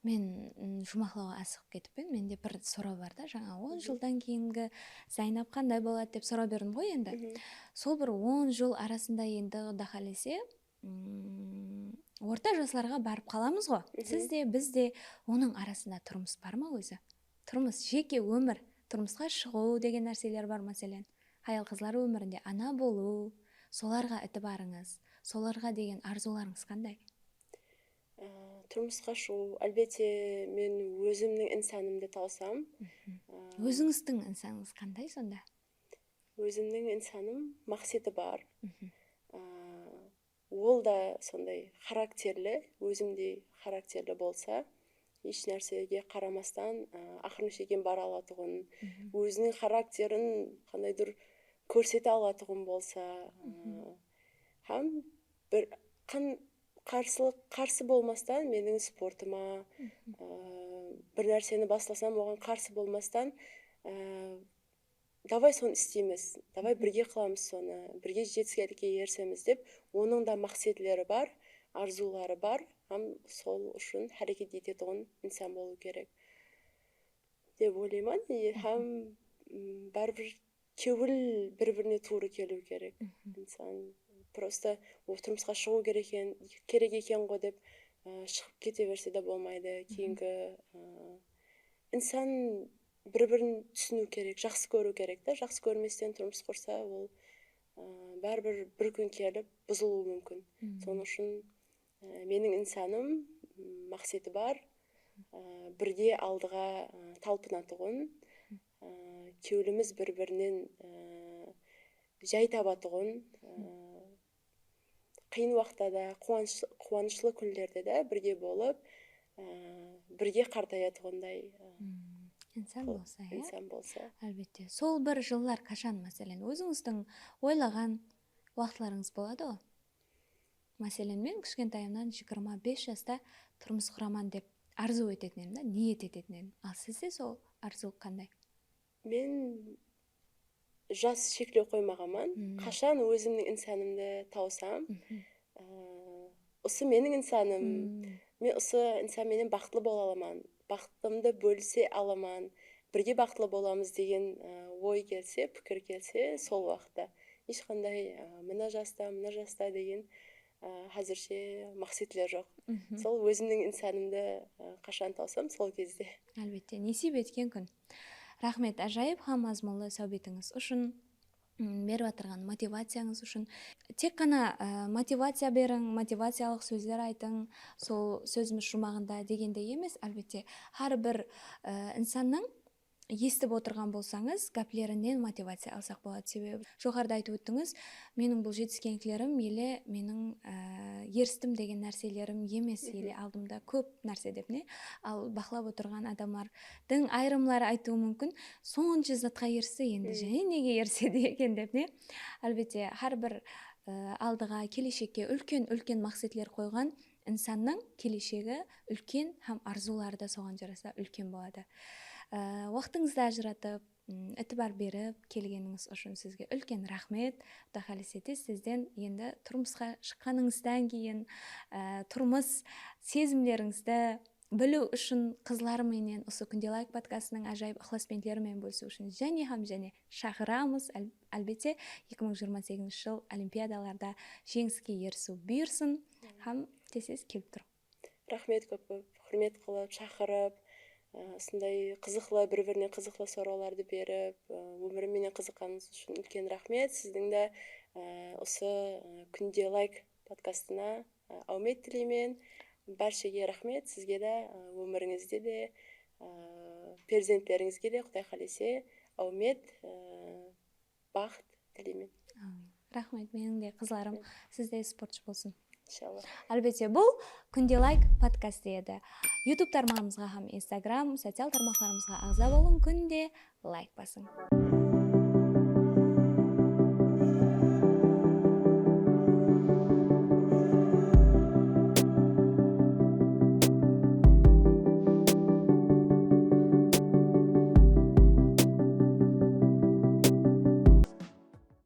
Men, ım, juwmaqlawǵa asıǵıp ketippen. Mende bir soraw bar da, jańa on jıldan keyingi Zaynab qanday boladı dep soraw berdim ǵoy endi. Sol bir on jıl arasında endi Quda qálese, ım, orta jaslarǵa barıp qalamız ǵo. Siz de, biz de, onıń arasında turmıs bar ma ózi? Turmıs, jeke ómir, turmısqa shıǵıw degen nárseler bar, máselen. Hayal-qızlar ómirinde ana bolıw, solarǵa itibarıńız, solarǵa degen arzıwlarıńız qanday? Á, turmısqa shıǵıw, álbette, men ózimniń insanımdı tawsam, á, ózińizdiń insanıńız qanday sonda? Ózimniń insanım maqseti bar. Á, ol da sonday xarakterli, ózimdey xarakterli bolsa, hesh nársege qaramastan, á, aqırına shekem bara alatuǵın, óziniń xarakterin qandaydur kórsete alatuǵın bolsa, á, hám bir qan-, qarsılıq, qarsı bolmastan meniń sportıma, á, bir nárseni baslasam, oǵan qarsı bolmastan, á, davay sonı isleymiz, davay birge qılamız sonı, birge jetiskenlikke erisemiz dep, onıń da maqsetleri bar, arzıwları bar. hám sol ushın háreket etetuǵın insan bolıw kerek dep oylayman. E, hám, m, báribir kewil bir-birine tuwrı keliw kerek. Insan prosta, o, turmısqa shıǵıw kerek eken, kerek eken ǵo dep, ı, shıǵıp kete berse de bolmaydı. Keyingi, ı, insan bir-birin túsiniw kerek, jaqsı kóriw kerek ta. Jaqsı kórmesten turmıs qursa, ol, ı, báribir bir kún kelip buzılıwı múmkin. Sonıń ushın, ı, meniń insanım, m, maqseti bar, ı, birge aldıǵa, ı, talpınatuǵın, ı, kewlimiz bir-birinen, ı, jay tabatuǵın, ı, qıyın waqıtta da, quwanısh-, quwanıshlı kúnlerde de birge bolıp, ı, birge qartayatuǵınday, ı, insan bolsa, ya? Insan bolsa. Álbette. Sol bir jıllar qashan, máselen, ózińizdiń oylaǵan waqıtlarıńız boladı ǵo? Máselen, men kishkentayımnan jigirma bes jasta turmıs quraman dep arzıw etetin edim da, niyet etetin edim. Al sizde sol arzıw qanday? Men jas sheklew qoymaǵanman. Qashan ózimniń insanımdı tawsam, ı, usı meniń insanım, men usı insan menen baxıtlı bola alaman, baxıtımdı bólise alaman, birge baxıtlı bolamız degen, ı, oy kelse, pikir kelse, sol waqıtta. Hesh qanday, ı, mına jasta, mına jasta degen, ı, házirshe maqsetler joq. Sol ózimniń insanımdı, ı, qashan tawsam, sol gezde. Álbette, nesiyp etken kún. Raxmet, ájayıp hám mazmunlı sáwbetińiz ushın, m, berip atırǵan motivaciyańız ushın. Tek ǵana, ı, motivaciya beriń, motivaciyalıq sózler aytıń, sol sózimiz juwmaǵında degendey emes, álbette, hár bir, ı, insannıń esitip otırǵan bolsańız, gáplerinen motivaciya alsaq boladı. Sebebi, joqarıda aytıp óttińiz, meniń bul jetiskenliklerim ele meniń, e, eristim degen nárselerim emes, ele aldımda kóp nárse dep, ne? Al, baqlap otırǵan adamlardıń ayırımları aytıwı múmkin, sonsha zatqa eristi, endi jáne nege erisedi eken dep, ne? Álbette, hár bir, e, aldıǵa, keleshekke úlken-úlken maqsetler qoyǵan insannıń keleshegi úlken hám arzıwları da soǵan jarasa úlken boladı. I, waqtıńızdı ajıratıp, m, itibar berip kelgenińiz ushın sizge úlken raxmet. Quday qálese tez-tezden endi turmısqa shıqqanıńızdan keyin, ı, turmıs sezimlerińizdi biliw ushın qızlar menen usı Kúnde Layk podkastınıń ájayıp ıqlasbentleri menen bólisiw ushın jáne hám jáne shaqıramız. Al-, álbette, eki mıń jigirma segizinshi jıl olimpiadalarda jeńiske erisiw buyırsın hám tez-tez kelip turıń. Raxmet kóp-kóp, húrmet qılıp, shaqırıp, ı, usınday qızıqlı, bir-birine qızıqlı sorawlardı berip, ı, ómirim menen qızıqqanıńız ushın úlken raxmet. Sizdiń de, ı, usı, ı, Kúnde Layk podkastına, ı, áwmet tileymen. Bárshege raxmet, sizge de, ı, ómirińizde de, ı, perzentlerińizge de, Quday qálese, áwmet, ı, baxıt tileymen. Áwmin. Raxmet, meniń de qızlarım sizdey sportshı bolsın. Inshallah. Álbette, bul Kúnde Layk podkastı edi. YouTube tarmaǵımızǵa hám Instagram social tarmaqlarımızǵa aǵza bolıń, Kúnde layk basıń.